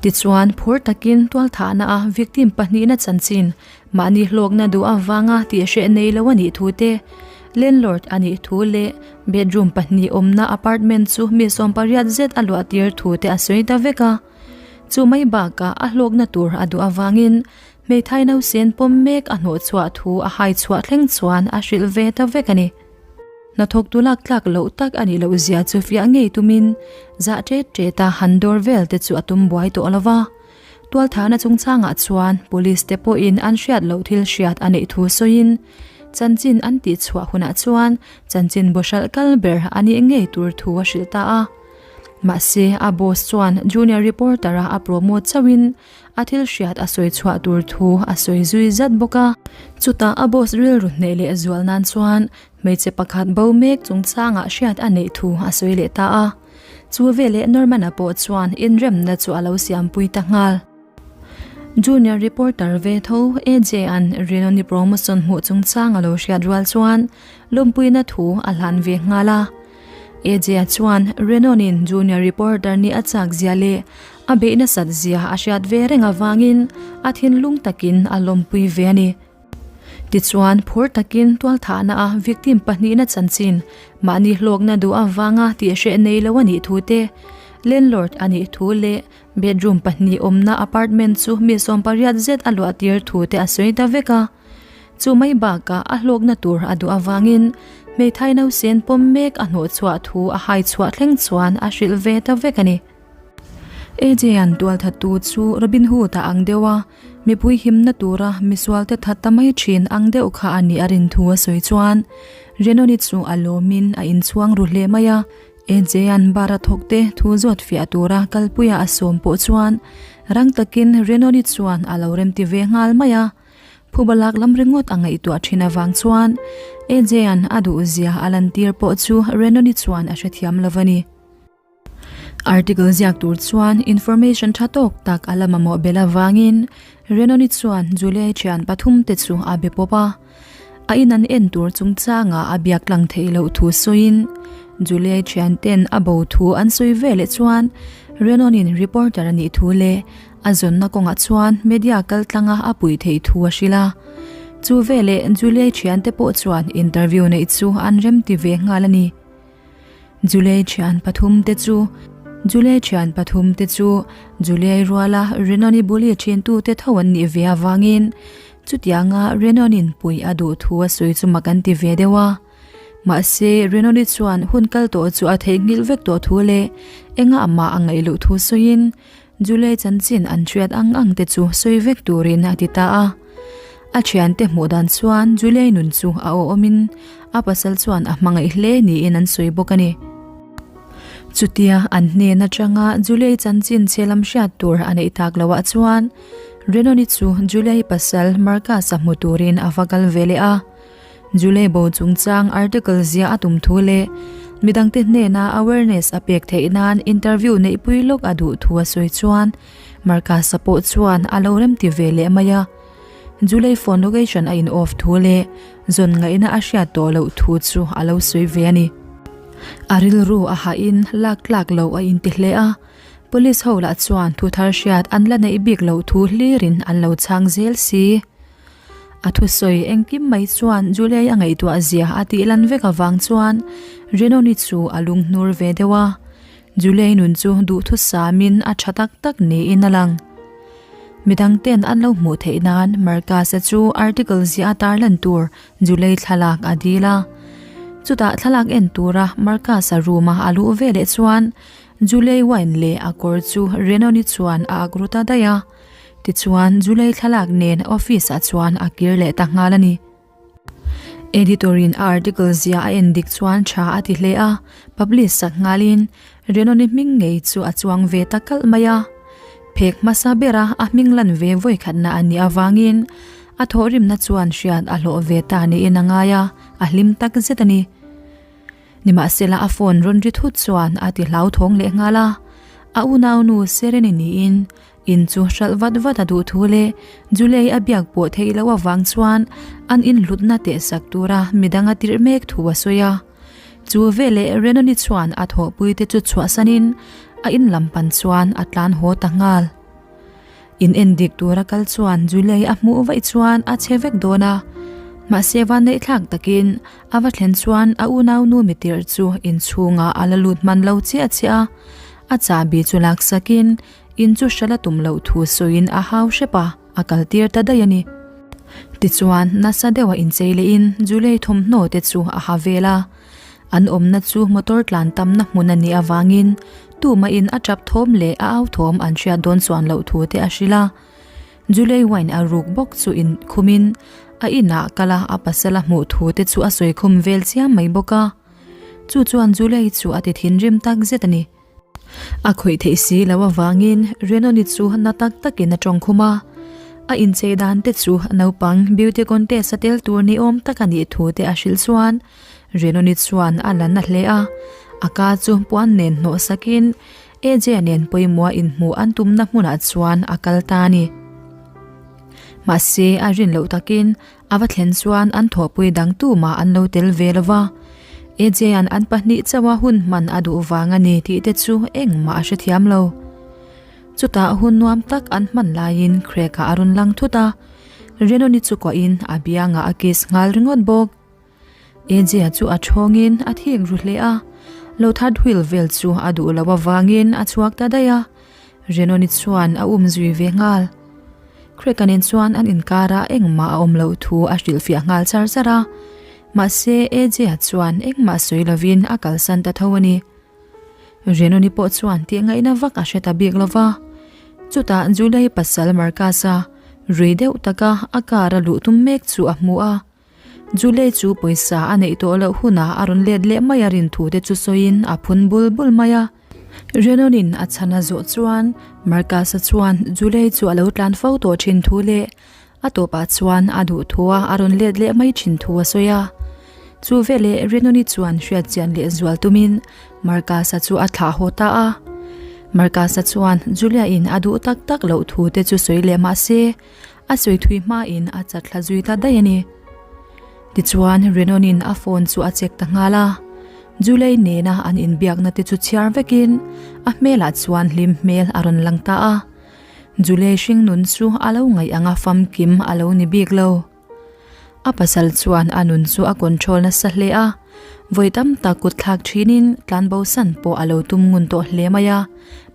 Tichuan, phur takin tualthahna a victim pahnihna chanchin mahni hlawkna duh avanga tihhreh nei lo a nih thu te, landlord a nih thu leh bedroom pahnih awmna apartment chu mi 80 zet a luah tir thu te a sawi ta vek a. Chu mai bakah a hlawkna tur a duh avangin hmeithai nausen pawm mek a hnawhchhuah thu a hai chhuah thleng chuan a hrilh ve ta vek a ni. Hnathawktu lak tlak loh tak a nih loh zia chu fiah ngei tumin zah ṭet ṭet a han dawr vel te chu a tum buai tawh lo va. Tualthahna chungchangah chuan police te pawhin an hriat loh thil hriat a neih thu sawiin chanchin an tihchhuah hunah chuan chanchin bawhralh kal ber a nih ngei tur thu a hrilh ta a. Mahse, a boss chuan junior reporter-a a promote chauhin A thil hriat a sawi chhuah tur thu a sawi zui zat bawk a. Chutah a boss rilru hneh leh zual nan chuan hmeichhe pakhat bo mek chungchangah hriat a neih thu a sawi leh ta a. Chu veleh Norman-a pawh chuan inremna chu a lo siampui ta nghal. Junior reporter ve tho AJ-a'n Rinawni promotion hmuh chungchang a lo hriat rual chuan lawmpuina thu a hlan ve nghal a. AJ-a chuan Renon-in junior reporter nih a chak zia leh a beih nasat zia a hriat ve reng avangin a thinlung takin a lawmpui ve a ni. Tichuan, phur takin tualthahna a victim pahnihna chanchin mahni hlawkna duh avanga tihhreh nei lo a nih thu te, landlord a nih thu leh bedroom pahnih awmna apartment chu mi 80 zet a luah tir thu te a sawi ta vek a. Chu mai bakah a hlawkna tur a duh avangin hmeithai nausen pawm mek a hnawhchhuah thu a hai chhuah thleng chuan a hrilh ve ta vek a ni. AJ-a'n tualthattu chu Robin Hood-a ang deuh a, mipui himna tura misualte that ta mai thin ang deuh kha a nih a rin thu a sawi chuan Renoni chu a lawmin a inchhuang ru hle mai a. AJ-a'n bar a thawkte thu zawt fiah tura kalpuia a sawm pawh chuan rang takin Renoni chuan a lo remti ve nghal mai a. Phuba lak lam ringawt a ngaihtuah thin avang chuan AJ-a'n a duhzia a lantir pawh chu Renoni chuan a hrethiam lo a ni. Article ziak tur chuan information tha tawk tak a la mamawh belh avangin Renoni chuan Julie thian pathum te chu a be pawp a. A in an en tur chungchangah a biak tlang theih loh thu sawiin Julie thian ten a bo thu an sawi veleh chuan Renoni'n reporter a nih thu leh A zawnna kawngah chuan media kaltlanga a pui theih thu a hrilh a. Chu veleh Julie thiante pawh chuan interview neih chu an remti ve nghal a ni. Julie thian pathum te chu Julie thian pathum te chu Julie ruala Renoni bully thintute tho an nih ve avangin chutianga Renonin pui a duh thu a sawi chu mak an ti ve deuh a. Mahse, Renoli chuan hun kal tawh chu a theihnghilh vek tawh thu leh engah mah a ngaih loh thu sawiin Julie chanchin an hriat ang ang te chu sawi vek turin a ti ta a. A thiante hmuh dan chuan Julie nun chu a awhawmin a pasal chuan a hmangaih hle niin an sawi bawk a ni. Chutia an hnen atanga Julie chanchin chhe lam hriat tur a neih tak loah chuan Renoni chu Julie pasal Marcus-a hmu turin a va kal ve leh a. Julie bo chungchang article ziah a tum thu leh midangte hnena awareness a pek theih nan interview neihpui lawk a duh thu a sawi chuan Marcus-a pawh chuan a lo remti ve leh mai a. Julie phone location a in off thu leh zawn ngaihna a hriat tawh loh thu chu a lo sawi ve a ni. A rilru a hahin lak tlak loh a inti hle a, police ho lah chuan thu thar hriat an la neih bik loh thu hlirin an lo chhang zel si. A thusawi engkim mai chuan Julie a ngaihtuah zia a tih lan vek avang chuan Renoni chu a lunghnur ve deuh a. Julie nun chu duhthusamin a tha tak tak niin a lang. Midang ten an lo hmuh theih nan Marcus-a chu article ziah a tarlan tur Julie thlalak a dil a. Chutah thlalak en tura Marcus-a room-a a luh veleh chuan Julie wine leh a kawr chu Renoni chuan a ak ru ta daih a. Tichuan Julie thlalak nen office-ah chuan a kir leh ta nghal a ni. Editor in a article zia a en dik chuan tha a ti hle a, publish sak nghalin Renoni hming ngei chu a chuang ve ta kalh mai a. Phek hmasa bera a hming lan ve vawikhatna a nih avangin a thawhrimna chuan hriat a hlawh ve ta niin a ngai a, a hlim tak zet a ni. Nimahsela a phone rawn ri thut chuan a ti hlauthawng leh nghal a, a unaunu Sereni niin In chu hralh vat vat a duh thu leh Julie a biak pawh theih loh avang chuan an inhlutna tehsak tura midang a tirh mek thu a sawi a. Chu veleh Renoni chuan a thawhpuite chu chhuahsanin a in lam pan chuan a tlan haw ta nghal. In en dik tura kal chuan Julie a hmuh vaih chuan a che vek dawn a, mahse vanneihthlak takin a va thlen chuan a unaunu mitirh chu inchhungah a la lut hman lo chiah chiah a, a chahbi chu laksakin In chu hralh a tum loh thu sawiin a hau hrep a, a kal tir ta daih a ni. Tichuan, nasa deuha inchei lehin Julie thawmhnaw te chu a ha vel a. An awmna chu motor tlan tamna hmun a nih avangin tumahin a tap thawm leh a au thawm an hriat dawn chuan loh thu te a hrilh a. Julie wine a ruk bawk chu inkhumin a inah kal a, a pasal a hmuh thu te chu a sawi khum vel chiam mai bawk a. Chu chuan Julie chu a ti thinrim tak zet a ni. A khawih theih si lo avangin Renoni chu na tak takin a tawng khum a. A inchei dan te chu naupang beauty contest a tel tur ni awm tak a nih thu te a hrilh chuan Renoni chuan a la na hle a. A ka chu puan nen hnawh sakin AJ nen pawimawh inhmuh an tumna hmunah chuan a kal ta a ni. Mahse a rin loh takin A va thlen chuan an thawhpui dang tumah an lo tel ve lo va, AJ-a'n an pahnih chauha hun hman a duh vang a ni tih te chu engmah a hrethiam lo. Chutah hun nuam tak an hman laiin Craig-a a rawn lang thut a, Renoni chu kuahin a biangah a kiss nghal ringawt bawk. AJ-a chu a thawngin a thik ru hle a, lo third wheel vel chu a duh loh avangin a chhuak ta daih a, Renoni chuan a um zui ve nghal. Craig-a nen chuan an inkarah engmah a awm loh thu a hrilhfiah nghal char char a, mahse AJ-a chuan engmah sawi lovin a kalsan ta tho a ni. Renoni pawh chuan tih ngaihna vak a hre ta bik lo va, chutah Julie pasal Marcus-a rui deuh taka a car a luh tum mek chu a hmu a. Julie chu pawisa a neih tawh loh hunah a rawn let leh mai a rin thu te chu sawiin a phun bul bul mai a. Renon-in a chhan a zawh chuan Marcus-a chuan Julie chu a lo tlan fo tawh thin thu leh a tawpah chuan a duh thua a rawn let leh mai thin thu a sawi a. Chu veleh Renon-i chuan hriatchian leh zual tumin Marcus-a chu a thlah haw ta a. Marcus-a chuan Julia-in a duh tak tak loh thu te chu sawi leh mah se, A sawi thui hmain a chat thla zui ta daih a ni. Tichuan Renon-in a phone chu a check ta nghal a, Julie nena an inbiakna te chu chhiar vekin a hmelah chuan hlim hmel a rawn lang ta a. Julie hringnun chu a lo ngaih anga famkim a lo ni bik lo. A pasal chuan a nun chu a control nasa hle a, vawi tam tak kut thlak thinin tlanbo san pawh a lo tum ngun tawh hle mai a,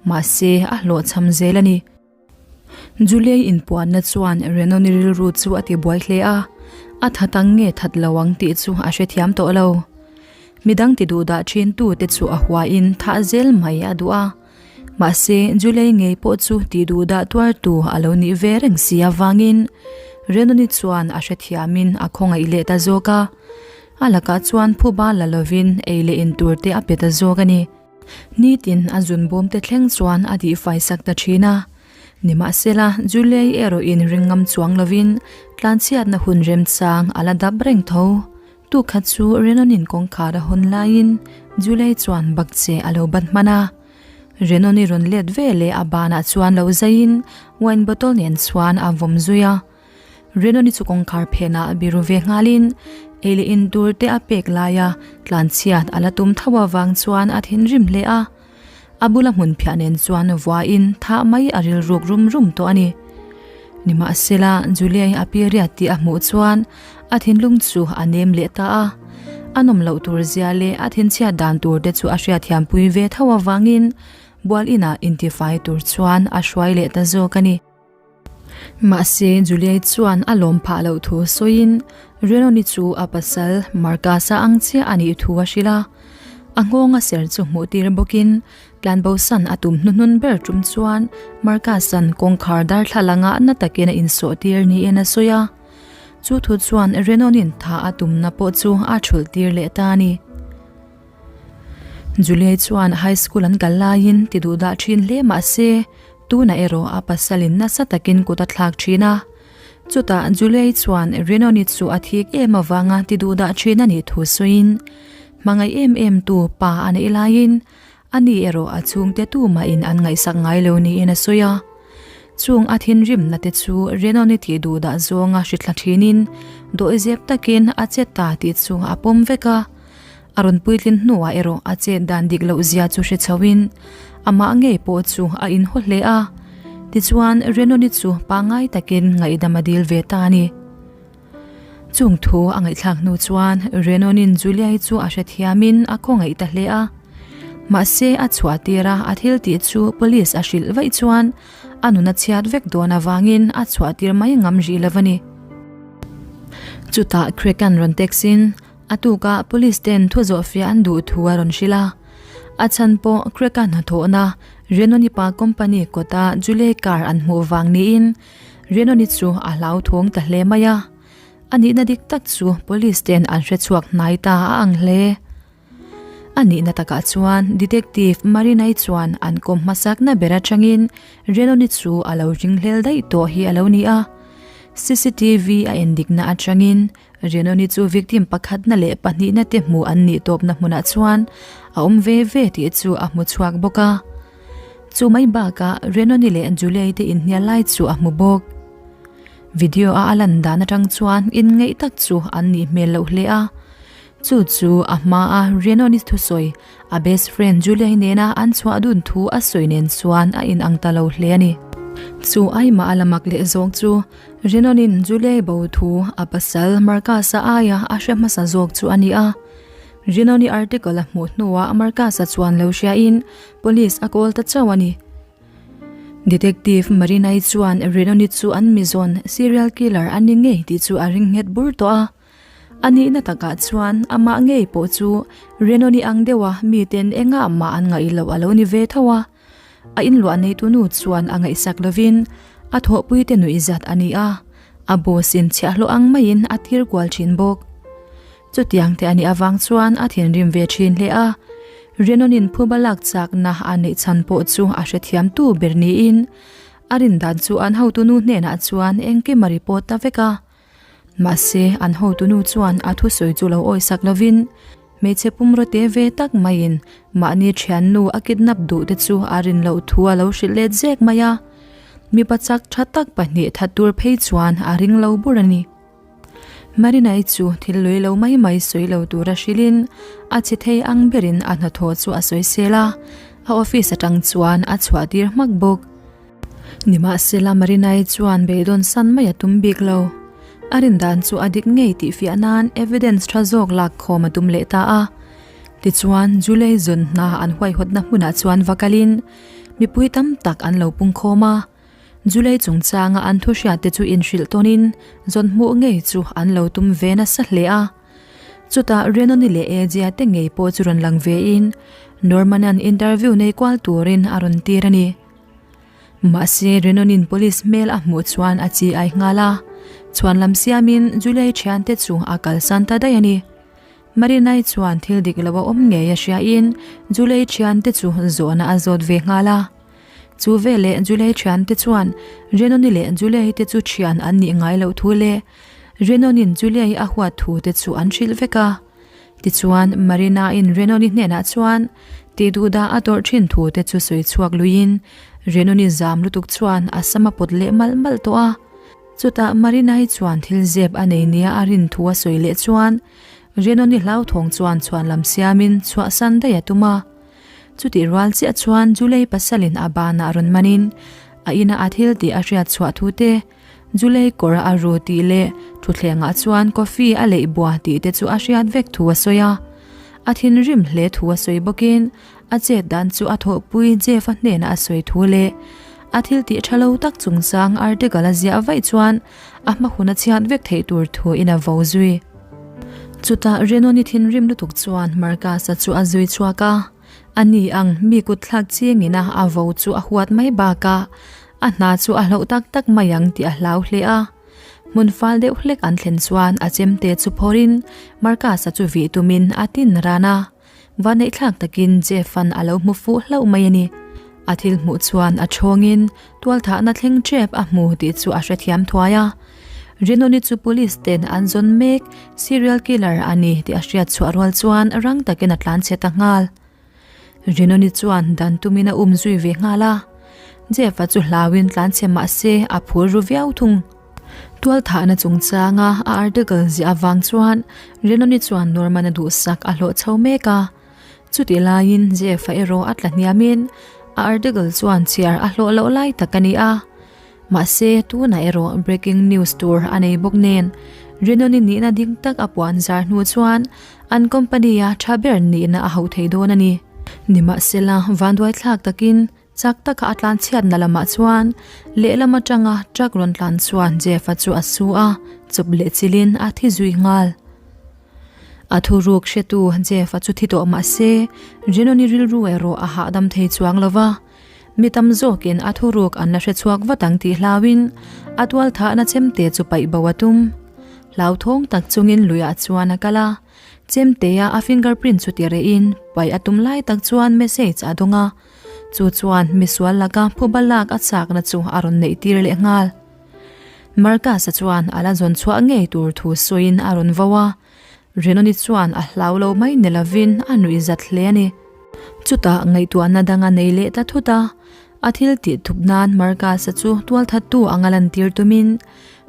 mahse a hlawhchham zel a ni. Julie inpuanna chuan Renoni rilru chu a ti buai hle a, a that ang nge that lo ang tih chu a hrethiam tawh lo. Midang ti duh dah thin tu te chu a huain thah zel mai a duh a, mahse Julie ngei pawh chu ti duh dah tuar tu a lo nih ve reng si avangin Renoni chuan a hrethiamin a khawngaih leh ta zawk a, a lakah chuan phuba la lovin ei leh in tur te a pe ta zawk a ni. Nitin a zun bawm te thleng chuan a tihfai sak ta thin a. Nimahsela, Julie erawhin ring ngam chuang lovin tlanchhiatna hun remchang a la dap reng tho. Tukhat chu Renon-in kawngkhar a hawn laiin Julie chuan bakcheh a lo bat hman a. Renon-i rawn let ve leh a banah chuan lo zaiin wine bottle nen chuan a vawm zui a. Renoni chu kawngkhar phenah biru ve nghalin ei leh in tur te a pek laia tlanchhiat a la tum tho avang chuan a thinrim hle a. A bula hmun phiah nen chuan vuain thah mai a rilruk rum rum tawh a ni. Nimahsela, Julia-i a period tih a hmuh chuan a thinlung chu a nem leh ta a. A nawm loh tur zia leh a thinchhiat dan tur te chu a hriatthiampui ve tho avangin bual inah intifai tur chuan a hruai leh ta zawk a ni. Mahse, Julia-i chuan a lawm phah loh thu sawiin Renoni chu a pasal Marcus-a ang chiah a nih thu a hrilh a. A nghawnga ser chu hmuh tir bawkin Tlanbosan a tum hnuhnun ber tum chuan Marcus-a'n kawngkhar darthlalang ah na takin a insawh tir niin a sawi a. Chu thu chuan Renon-in tha a tumna pawh chu a thulh tir leh ta a ni. Julie chuan high school an kal laiin ti duh dah thin hle mah se, tunah erawh a pasalin nasa takin kut a thlak thin a. Chutah Julie chuan Renon-i chu a thik em avanga ti duh dah thin a nih thu sawiin, Hmangaih em em tu pa a neih laiin A ni erawh a chhungte tumahin an ngaihsak ngai lo niin a sawi a. Chung a thinrimna te chu Renoni tih duh dah zawnga hrithla thinin dawihzep takin a che ta tih chu a pawm vek a. A rawn puitlin hnuah erawh a chet dan dik loh zia chu hre chhoin amah ngei pawh chu a inhaw hle a. Tichuan Renoni chu pangngai takin ngaihdam a dil ve ta a ni. Chung thu a ngaihthlak hnu chuan Renonin Julia-i chu a hrethiamin a khawngaih ta hle a. Mahse a chhuah tir a, a thil tih chu police a hrilh vaih chuan a nun a chhiat vek dawn avangin a chhuah tir mai ngam rih lo a ni. Chutah Craig-a'n rawn text in a tukah police ten thu zawhfiah an duh thu a rawn hrilh a. A chhan pawh Craig-a hnathawhna Renoni pa company kawta Julia-i car an hmuh vang niin Renoni chu a hlauthawng ta hle mai a, a nihna dik tak chu police ten an hre chhuak hnai ta a ang hle. A nihna takah chuan Detective Marinai chuan an kawm hmasakna ber atangin Renoni chu a lo ringhlel daih tawh hi a lo ni a. Cctv a endikna atangin Renoni chu victim pakhatna leh pahnihna te hmuh an nih tawpna hmunah chuan a awm ve ve tih chu a hmu chhuak bawk a. Chu mai bakah Renoni leh Julie te inhnial lai chu a hmu bawk. Video a a lan dan atang chuan inngeih tak chu an nih hmel loh hle a. Chu chu a hmaa Renoni thusawi a best friend Julie nena an chhuah dun thu a sawi nen chuan a inang ta lo hle a ni. Chu aimah a la mak leh zawk chu Renonin Julie bo thu a pasal Marcus-a aia a hre hmasa zawk chu a ni a. Renoni article a hmuh hnuah Marcus-a chuan lo hriain Police a kawl ta chauh a ni. Detective Marinai chuan Renoni chu an mizawn serial killer a ni ngei tih chu a ring nghet bur tawh a. A nihna takah chuan amah ngei pawh chu Renoni ang deuha miten engah mah an ngaih loh a lo ni ve tho a. A inluah neitu nu chuan a ngaihsak lovin a thawhpuite nuihzat a ni a, a boss in chhiahhlawh ang maiin a tir kual thin bawk. Chutiang te a nih avang chuan a thinrim ve thin hle a, Renonin phuba lak chakna a neih chhan pawh chu a hrethiamtu ber niin a rin dan chu an hotunu hnenah chuan engkim a report ta vek a. Mahse, an hotunu chuan a thusawi chu lo awisak lovin hmeichhe pumraw te ve tak maiin mahni thiannu a kidnap duh te chu a rin loh thu a lo hrilh let zek mai a, mipa chak tha tak pahnih that tur phei chuan a ring lo bur a ni. Marinai chu thil lui lo mai mai sawi lo tura hrilhin a che thei ang berin a hnathawh chu a sawi sel a, a office atang chuan a chhuah tir hmak bawk. Nimahsela Marinai chuan beidawn san mai a tum bik lo. A rin dan chu a dik ngei tih fiah nan evidence tha zawk lak khawm a tum leh ta a. Tichuan Julie zawn hna an huaihawtna hmunah chuan va kalin mipui tam tak an lo pungkhawm a. July chungchanga an thu hriatte chu inhrilh tawnin zawn hmuh ngei chu an lo tum ve nasa hle a. Chutah Renoni leh Ejia te ngei pawh chu rawn lang vein Norman-a'n interview nei kual turin a rawn tir a ni. Mahse Renonin police hmel a hmuh chuan a chi ai nghal a, chhuan lam siamin July thiante chu a kalsan ta daih a ni. Marinai chuan thil dik lo a awm ngei a hriain July thiante chu zawhna a zawt ve nghal a. Chu veleh Julie thiante chuan Renoni leh Julie te chu thian an nih ngai loh thu leh Renonin Julie a huat thu te chu an hrilh vek a. Tichuan Marina-in Renoni hnenah chuan tih duhdah a tawrh thin thu te chu sawi chhuak luiin Renoni zam lutuk chuan a sam a pawt leh malh malh tawh a. Chutah Marina-i chuan thil zep a nei nia a rin thu a sawi leh chuan Renoni hlauthawng chuan chhuan lam siamin chhuahsan daih a tum a. Chutih rual chiah chuan Julei pasalin a banah rawn manin a ina a thil tih a hriat chhuah thu te, Julei kawr a ru tih leh thutthlengah chuan coffee a leih bua tih te chu a hriat vek thu a sawi a. A thinrim hle thu a sawi bawkin a chet dan chu a thawhpui Jeff-a hnenah a sawi thu leh a thil tih tha lo tak chungchang article a ziah vaih chuan a hma hun a chhiat vek theih tur thu in a vo zui. Chutah Renoni thinrim lutuk chuan Marcus-a chu a zui chhuak a, a ni ang mi kut thlak chingin a a vo chu a huat mai bakah a hna chu a hloh tak tak mai ang tih a hlau hle a. Hmun fal deuh hlek an thlen chuan a chemte chu phawrhin Marcus-a chu vih tumin a tin ran a. Vaneihthlak takin Jeff-a'n a lo hmu fuh hlauh mai a ni. A thil hmuh chuan a chhawngin tualthahna thleng ṭep a hmu tih chu a hrethiam thuai a. Rinawni chu police ten an zawn mek serial killer a ni tih a hriat chhuah rual chuan rang takin a tlan chhe ta nghal. Rinawni chuan dan tumin a um zui ve nghal a. Jeff-a chu hlauin tlan chhe mah se a phur ru viau thung. Tualthahna chungchanga a article ziah avang chuan Renoni chuan Norman-a duhsak a hlawh chho mek a. Chutih laiin Jeff-a erawh a tla hniamin a article chuan chhiar a hlawh loh lai tak a ni a. Mahse, tunah erawh breaking news tur a nei bawk nen Renoni nihna ding tak a puan zar hnu chuan an company-a tha ber nihna a hauh thei dawn a ni. Nimahsela, vanduaithlak takin Chak taka a tlan chhiatna lamah chuan lehlam atanga truck rawn tlan chuan Jeff-a chu a su a, chawp leh chilhin a thi zui nghal. A thuruk hretu Jeff-a chu thi tawh mah se, Renoni rilru erawh a hahdam thei chuang lo va. Mi tam zawkin a thuruk an la hre chhuak vat ang tih hlauin a tualthahna chemte chu paih bo a tum. Hlauthawng tak chungin luiah chuan a kal a. Chemtea a fingerprint chu ti rehin paih a tum lai tak chuan message a dawng a. Chu chuan misual laka phuba lak a chakna chu a rawn neih tir leh nghal. Marcus-a chuan a la zawn chhuah ngei tur thu sawiin a rawn vo a, Renoni chuan a hlau lo mai ni lovin a nuih zat hle a ni. Chutah ngaihtuahna dang a nei leh ta thut a, a thil tih thup nan Marcus-a chu tualthattu anga lantir tumin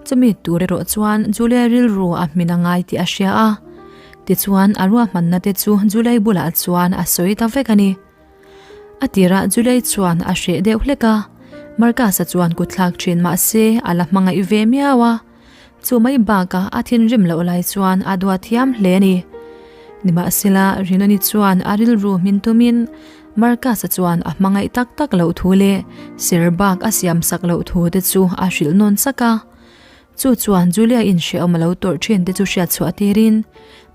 chumi tur erawh chuan Julia rilru a hmin a ngai tih a hria a. Tichuan a ruahmanna te chu Julia bulah chuan a sawi ta vek a ni. A tirah Julie chuan a hreh deuh hlek a, Marcus-a chuan kut thlak thin mah se a la hmangaih ve miau a. Chu mai bakah a thinrim loh lai chuan a duat thiam hle a ni. Nimahsela, Rinoni chuan a rilru hmin tumin Marcus-a chuan a hmangaih tak tak loh thu leh ser bak a siam sak loh thu te chu a hrilh nawn sak a. Chu chuan Julia in hrehawm a lo tawrh thin te chu hriat chhuah tirin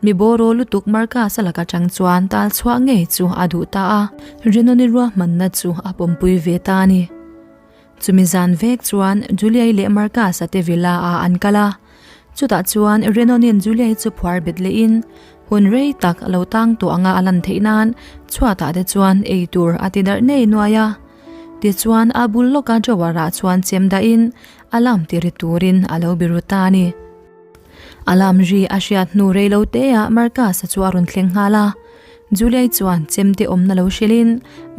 mi bawraw lutuk Marcus a lak atang chuan tal chhuah ngei chu a duh ta a, Renoni ruahmanna chu a pawmpui ve ta a ni. Chumi zan vek chuan Julia-i leh Marcus-a te villa ah an kal a, chutah chuan Renoni'n Julia-i chu phuar bet lehin hun rei tak a lo tang tawh anga a lan theih nan chhuatah te chuan ei tur a ti darh nei nuai a. Tichuan a bul lawka drawer ah chuan chem dahin Alarm ti ri turin a lo biru ta a ni. Alarm ri a hriat hnu rei lo te ah Marcus-a chu a rawn thleng nghal a. Julia-i chuan chemte awmna lo hrilhin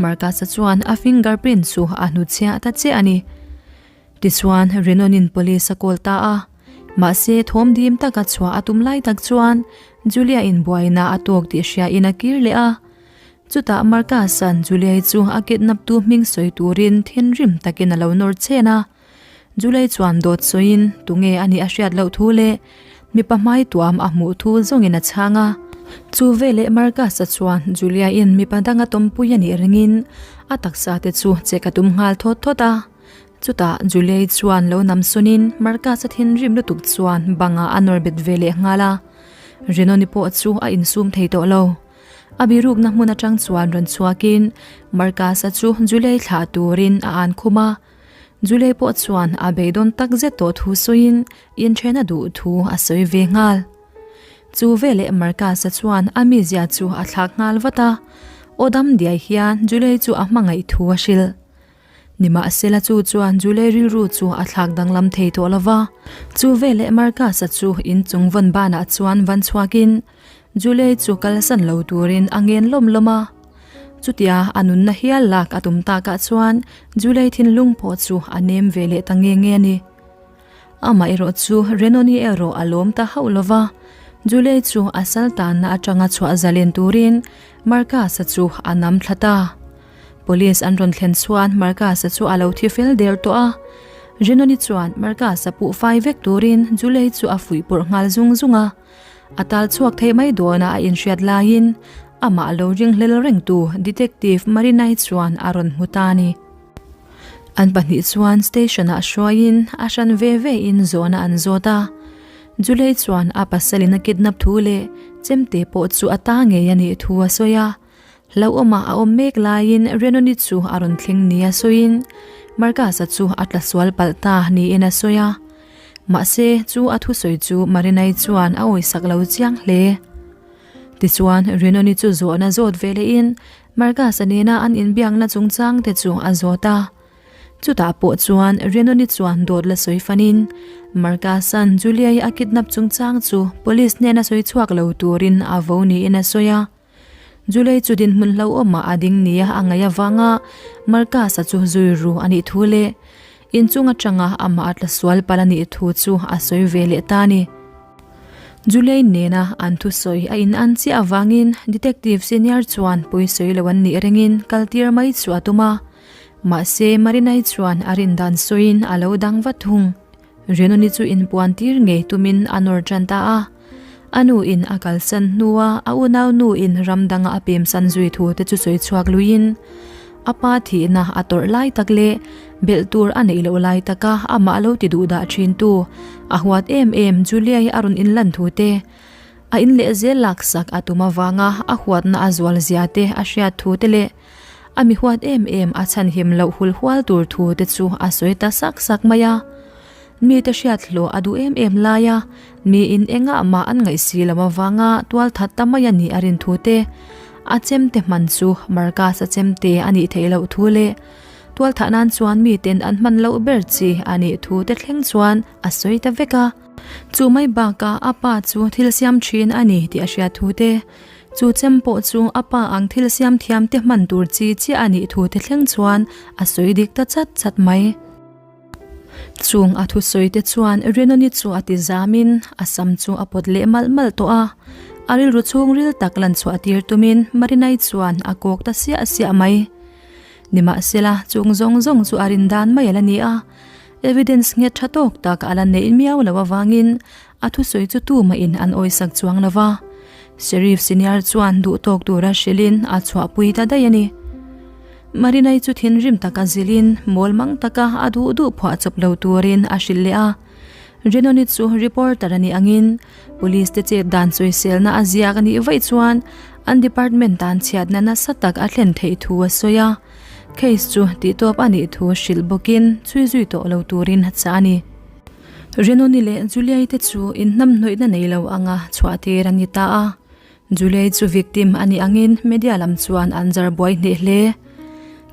Marcus-a chuan a fingerprint chu a hnutchhiah ta chiah a ni. Tichuan Renon-in police a call ta a. Mahse thawm dim taka chhuah a tum lai tak chuan Julia-in buaina a tawk tih hriain a kir leh a. Chutah Marcus-a'n Julia-i chu a kidnap tu hming sawi turin thinrim takin a lo nawr chen a. Julie chuan dawt sawiin tunge a nih a hriat loh thu leh mipa hmai tuam a hmuh thu zawngin a chhang a. Chu veleh Marcus-a chuan Julia-in mipa danga tawmpui a nih ringin a taksa te chu check a tum nghal thawt thawt a. Chutah Julie chuan lo nam sawnin Marcus-a thinrim lutuk chuan bangah a nawr bet ve leh nghal a. Renoni pawh chu a insum thei tawh lo. A birukna hmun atang chuan rawn chhuakin Marcus-a chu Julie thlah turin a an khum a. Julie pawh chuan a beidawn tak zet tawh thu sawiin inthen a duh thu a sawi ve nghal. Chu veleh Marcus-a chuan a mizia chu a thlak nghal vat a, aw dam diai hian Julie chu a hmangaih thu a hrilh. Nimahsela chu chuan Julie rilru chu a thlak danglam thei tawh lo va. Chu veleh Marcus-a chu inchung vawn banah chuan van chhuakin Julie chu kalsan lo turin a ngen lawm lawm a. Chutia a nunna hial lak a tum takah chuan Julie thinlung pawh chu a nem ve leh ta nge nge a ni. Amah erawh chu Renoni erawh a lawm ta hauh lo va, Julie chu a sal tanna atanga chhuah zalen turin Marcus-a chu a nam thla ta. Police an rawn thlen chuan Marcus-a chu a lo thi fel der tawh a. Rinawni chuan Marcus-a puh fai vek turin Julie chu a fuih pawrh nghal zung zung a. A tal chhuak theih mai dawna a inhriat laiin amah lo ringhlel rengtu Detective Marinai chuan a rawn hmu ta a ni. An pahnih chuan station-ah hruaiin a hran ve ve in zawhna an zawt a. Julie chuan a pasalin a kidnap thu leh chemte pawh chu a ta ngei a nih thu a sawi a. Hlauhawmah a awm mek laiin Renoni chu a rawn thleng nia sawiin Marcus-a chu a tla sual palh ta niin a sawi a. Mahse, chu a thusawi chu Marinai chuan a awisak lo chiang hle. Tichuan, Renoni chu zawhna zawt ve lehin Marcus-a nena an inbiakna chungchang te chu a zawt a. Chutah pawh chuan Renoni chuan dawt la sawi fanin Marcus-a'n Julia-i a kidnap chungchang chu police hnena sawi chhuak lo turin a vo niin a sawi a. Julie chu dinhmun hlauhawmah a ding nia a ngaih avanga Marcus-a chu zui ru a nih thu leh inchung atanga amah a tla sual palh a nih thu chu a sawi ve leh ta a ni. Julie nena an thusawi a in an chiah avangin Detective Senior chuan pawisawi lo an nih ringin kaltir mai chu a tum a, mahse Marinai chuan a rin dan sawiin a lo dang vat thung. Renoni chu inpuan tir ngei tumin a nawr tan ta a. A nu in a kalsan hnua a unau nu in ram danga a pemsan zui thu te chu sawi chhuak luiin a pa thihna a tawrh lai tak leh belh tur a neih loh lai taka amah lo ti duh dah thin tu a huat em em Julia-i a rawn inlan thu te a in leh zel laksak a tum avanga a huatna a zual zia te a hriat thu te leh A mi huat em em a chhanhim loh hul hual tur thu te chu a sawi ta sak sak mai a. Mite hriat hlawh a duh em em lai a, miin engah mah an ngaih si lo avanga tual that ta mai a nih a rin thu te, a chemte hman chu Marcus-a chemte a nih theih loh thu leh tual thah nan chuan miten an hman loh ber chi a nih thu te thleng chuan a sawi ta vek a. Chu mai bakah a pa chu thil siam thin a ni tih a hriat thu te, Chu chem pawh chu a pa ang thil siam thiam te hman tur chi chiah a nih thu te thleng chuan a sawi dik ta chat chat mai. Chung a thusawi te chuan Renoni chu a ti zamin a sam chu a pawt leh malh malh tawh a. A rilru chhungril tak lan chhuah tir tumin Marinai chuan a kawk ta siah siah mai. Nimahsela, chung zawng zawng chu a rin dan mai a la ni a. Evidence nghet tha tawk tak a la neih miau loh avangin A thusawi chu tumahin an awisak chuang lo va, Sheriff Senior chuan duh tawk tura hrilhin a chhuahpui ta daih a ni. Marinai chu thinrim taka zilhin mawl mang taka a duh duh phuah chawp lo turin a hrilh leh a. Renoni chu reporter a nih angin Police te chet dan sawiselna a ziak a nih vaih chuan an department tan chhiatna nasa tak a thlen theih thu a sawi a. Case chu tihtawp a nih thu hrilh bawkin chhui zui tawh lo turin a chah a ni. Renoni leh Juliai te chu inhnamhnawihna nei lo anga chhuah tir a ni ta a. Juliai chu victim a nih angin media lam chuan an zar buai hneh hle.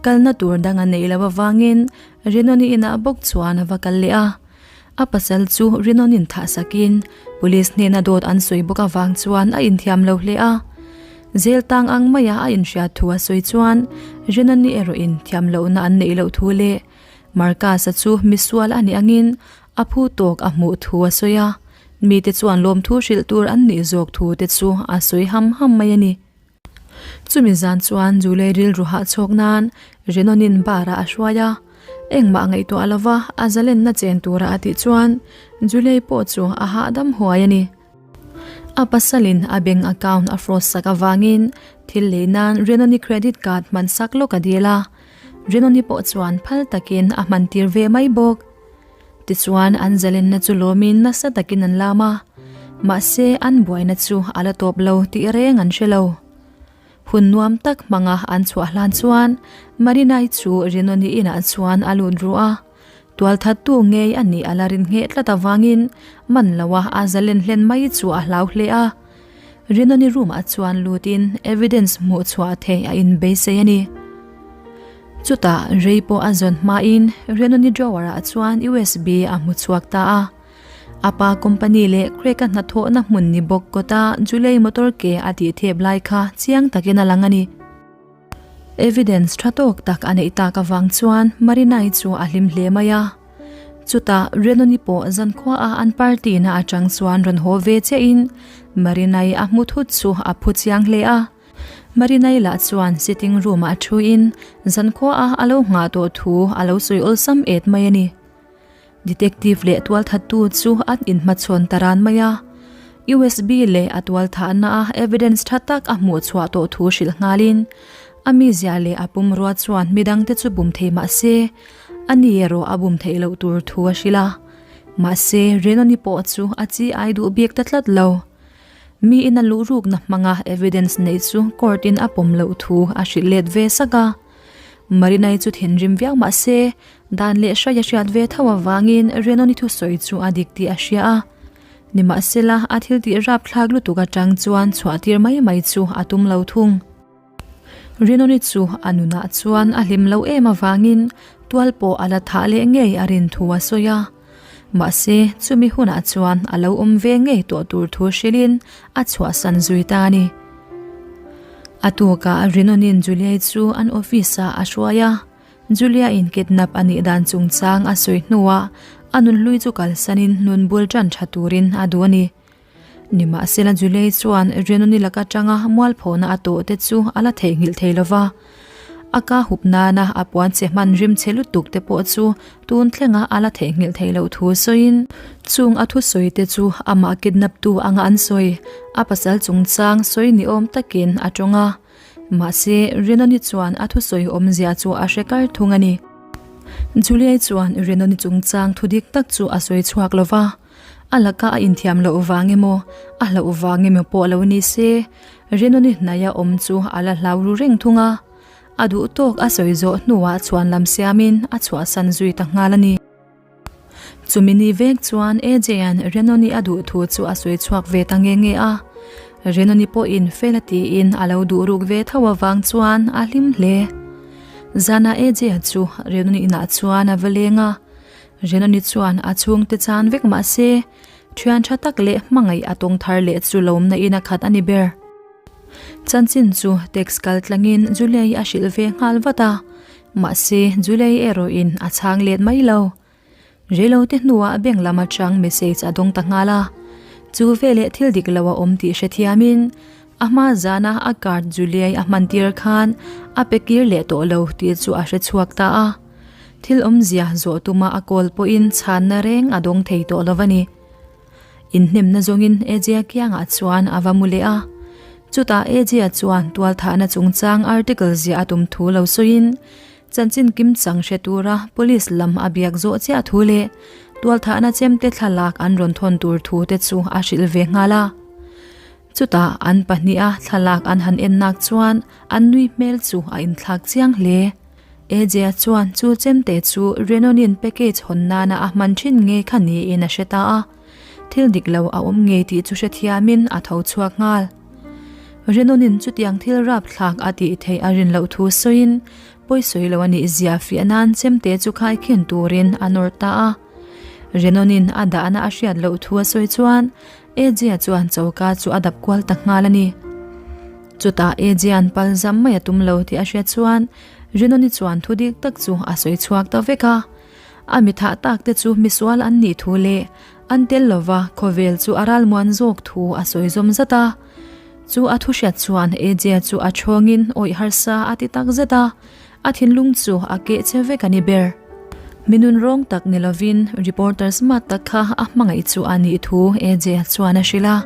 Kalna tur dang a neih loh avangin Renoni inah bawk chuan a va kal leh a. A pasal chu Renonin thah sakin police hnena dawt an sawi bawk avang chuan a inthiam lo hle a. Zel tang ang maia a inhriat thu a sawi chuan Renoni erawhin thiam lohna an neih loh thu leh Marcus-a chu misual a nih angin a phu tawk a hmuh thu a sawi a, mite chuan lawmthu hrilh tur an nih zawk thu te chu a sawi ham ham mai a ni. Chumi zan chuan Julie rilru hahchhawk nan Renonin bar-ah a hruai a, engmah ngaihtuah lova a zalenna chen tura a tih chuan Julie pawh chu a hahdam huai a ni. A pasalin a bank account a froze sak avangin thil lei nan Renoni credit card hman sak lawk a dil a, Renoni pawh chuan phal takin a hman tir ve mai bawk. Tichuan an zalenna chu lawmin nasa takin an lam a, mahse an buaina chu a la tawp lo tih reng an hre lo. Hun nuam tak hmanga an chhuah hlan chuan Marinai chu Renoni inah chuan a lut ru a, tualthattu ngei a nih a la rin ngheh tlat avangin man loa a zalen hlen mai chu a hlau hle a. Rinoni room ah chuan lutin evidence hmuh chhuah theih a inbeisei a ni. Chutah rei pawh a zawn hmain Rinoni drawer ah chuan USB a hmu chhuak ta a. A pa company leh Craig-a hnathawhna hmun ni bawk kawta Julie motor ke a tih thep lai kha chiang takin a lang a ni. Evidence tha tawk tak a neih tak avang chuan Marinai chu a hlim hle mai a. Chutah Renoni pawh zankhua a an party na atang chuan rawn haw ve chiahin Marinai a hmu thut chu a phu chiang hle a. Marinai lah chuan sitting room ah thuin zankhua a a lo nghah tawh thu a lo sawi awlsam et mai a ni. Detective leh tualthattu chu an inhmachhawn ta ran mai a. USB leh a tualthahna a evidence tha tak a hmuh chhuah tawh thu hrilh nghalin a mizia leh a pumrua chuan midangte chu bum thei mah se, a ni erawh a bum theih loh tur thu a hrilh a. Mahse, Renoni pawh chu a chi ai duh bik ta tlat lo. Mi ina luh rukna hmanga evidence neih chu court in a pawm loh thu a hrilh let ve sak a. Marinai chu thinrim viau mah se, dan leh hrai a hriat ve tho avangin Renoni thusawi chu a dik tih a hria a. Nimahsela, a thil tih rapthlak lutuk atang chuan chhuah tir mai mai chu a tum lo thung. Rinawni chu a nunah chuan a hlim lo em avangin tual pawh a la thah leh ngei a rin thu a sawi a. Mahse, chumi hunah chuan a lo awm ve ngei tawh tur thu hrilhin a chhuahsan zui ta a ni. A tukah Rinawni'n Juliai chu an office-ah a hruai a. Julia-in kidnap a nih dan chungchang a sawi hnuah a nunhlui chu kalsanin nun bul tan tha turin a duh a ni. Nimahsela Julie chuan Renoni laka tanga mualphawhna a tawh te chu a la theihnghilh thei lo va. A ka hup nana a puan che hman rim chhe lutuk te pawh chu tun thlenga a la theihnghilh thei loh thu sawiin chung a thusawi te chu amah kidnap tu anga an sawi a pasal chungchang sawi ni awm takin a tawng a. Mahse Renoni chuan a thusawi awmzia chu a hre kar thung a ni. Julie chuan Renoni chungchang thudik tak chu a sawi chhuak lo va. A laka a inthiam loh vang emaw, a hlauh vang emaw pawh lo ni se, Rinawni hnaia awm chu a la hlau ru reng thung a. A duh tawk a sawi zawh hnuah chhuan lam siamin a chhuahsan zui ta nghal a ni. Chumi ni vek chuan AJ-a'n Rinawni a duh thu chu a sawi chhuak ve ta nge nge a. Rinawni pawhin fel a tiin a lo duh ruk ve tho avang chuan a hlim hle. Zanah AJ-a chu Rinawni inah chuan a va leng a. Renoni chuan a chhungte chan vek mah se, thian tha tak leh hmangaih a tawng thar leh chu lawmna in a khat a ni ber. Chanchin chu text kal tlangin Julie a hrilh ve nghal vat a, mahse Julie erawhin a chhang let mai lo. Reilote hnuah bank lam atang message a dawng ta nghal a, chu veleh thil dik lo a awm tih hrethiamin a hma zana a card Julie a hman tir khan a pe kir leh tawh lo tih chu a hrechhuak ta a. Thil awmzia zawh tuma a kawl pawhin chhanna reng a dawng thei tawh lo a ni. Inhnemna zawngin Ejia kiangah chuan a va mu leh a. Chutah Ejia chuan tualthahna chungchang article ziah a tum thu lo sawiin, chanchin kimchang hre tura police lam a biak zawh chiah thu leh tualthahna chemte thlalak an rawn thawn tur thu te chu a hrilh ve nghal a. Chutah an pahniha thlalak an han en nak chuan an nui hmel chu a inthlak chiang hle. AJ-a chuan chu chemte chu Renonin package hawn nana a hman thin ngei kha niin a hre ta a, thil dik lo a awm ngei tih chu hrethiamin a tho chhuak nghal. Renonin chutiang thil rapthlak a tih theih a rin loh thu sawiin pawisawi lo a nih zia fiah nan chemte chu khaikhin turin a nawr ta a. Renonin a dahna a hriat loh thu a sawi chuan AJ-a chuan choka chu a dap kual ta nghal a ni. Chutah AJ-a'n pal zam mai a tum lo tih a hriat chuan Rinawni chuan thu dik tak chu a sawi chhuak ta vek a. A mi thah tak te chu misual an nih thu leh an tel lova khawvel chu a ralmuan zawk thu a sawi zawm zat a. Chu a thu hriat chuan AJ-a chu a thawngin awih harsa a ti tak zet a. A thinlung chu a keh che vek a ni ber. Mi nun rawng tak ni lovin reporter smart tak kha a hmangaih chu a nih thu AJ chuan a hrilh a.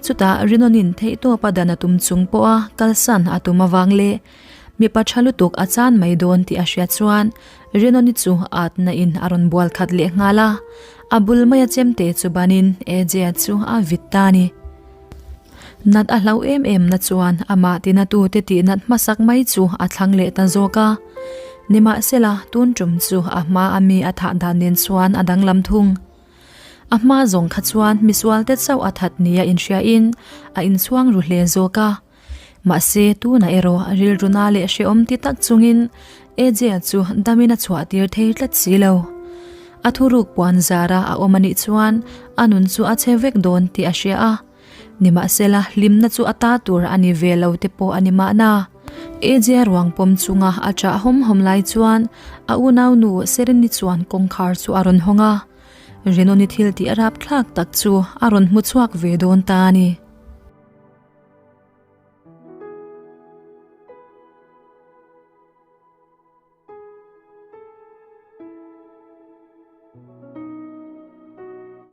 Chutah Rinawnin theihtawp a dan a tum chung pawha kalsan a tum avang leh mipa tha lutuk a chan mai dawn tih a hriat chuan Rinawni chu atna in a rawn bual khat leh nghal a. A bul maia chemte chu banin AJ chu a vit ta a ni. Nat a hlauh em em na chuan amah tinatute tih nat hmasak mai chu a thlang leh ta zawk a. Nimahsela, tun tum chu a hma a mi a thah dan nen chuan a danglam thung. A hma zawng kha chuan misualte chauh a that nia inhriain a inchhuang ru hle zawk a. Mahse, tunah erawh rilru na leh hrehawm ti tak chungin AJ-a chu damin a chhuah tir thei tlat si lo. A thuruk puan zara a awm a nih chuan a nun chu a che vek dawn tih a hria a. Nimahsela, hlimna chu a ta tur a ni ve lo te pawh a ni mahna. AJ-a ruang pawm chunga a ṭah hawm hawm lai chuan a unaunu Sereni chuan kawngkhar chu a rawn hawng a. Renoni thil tih a rapthlak tak chu a rawn hmu chhuak ve dawn ta a ni.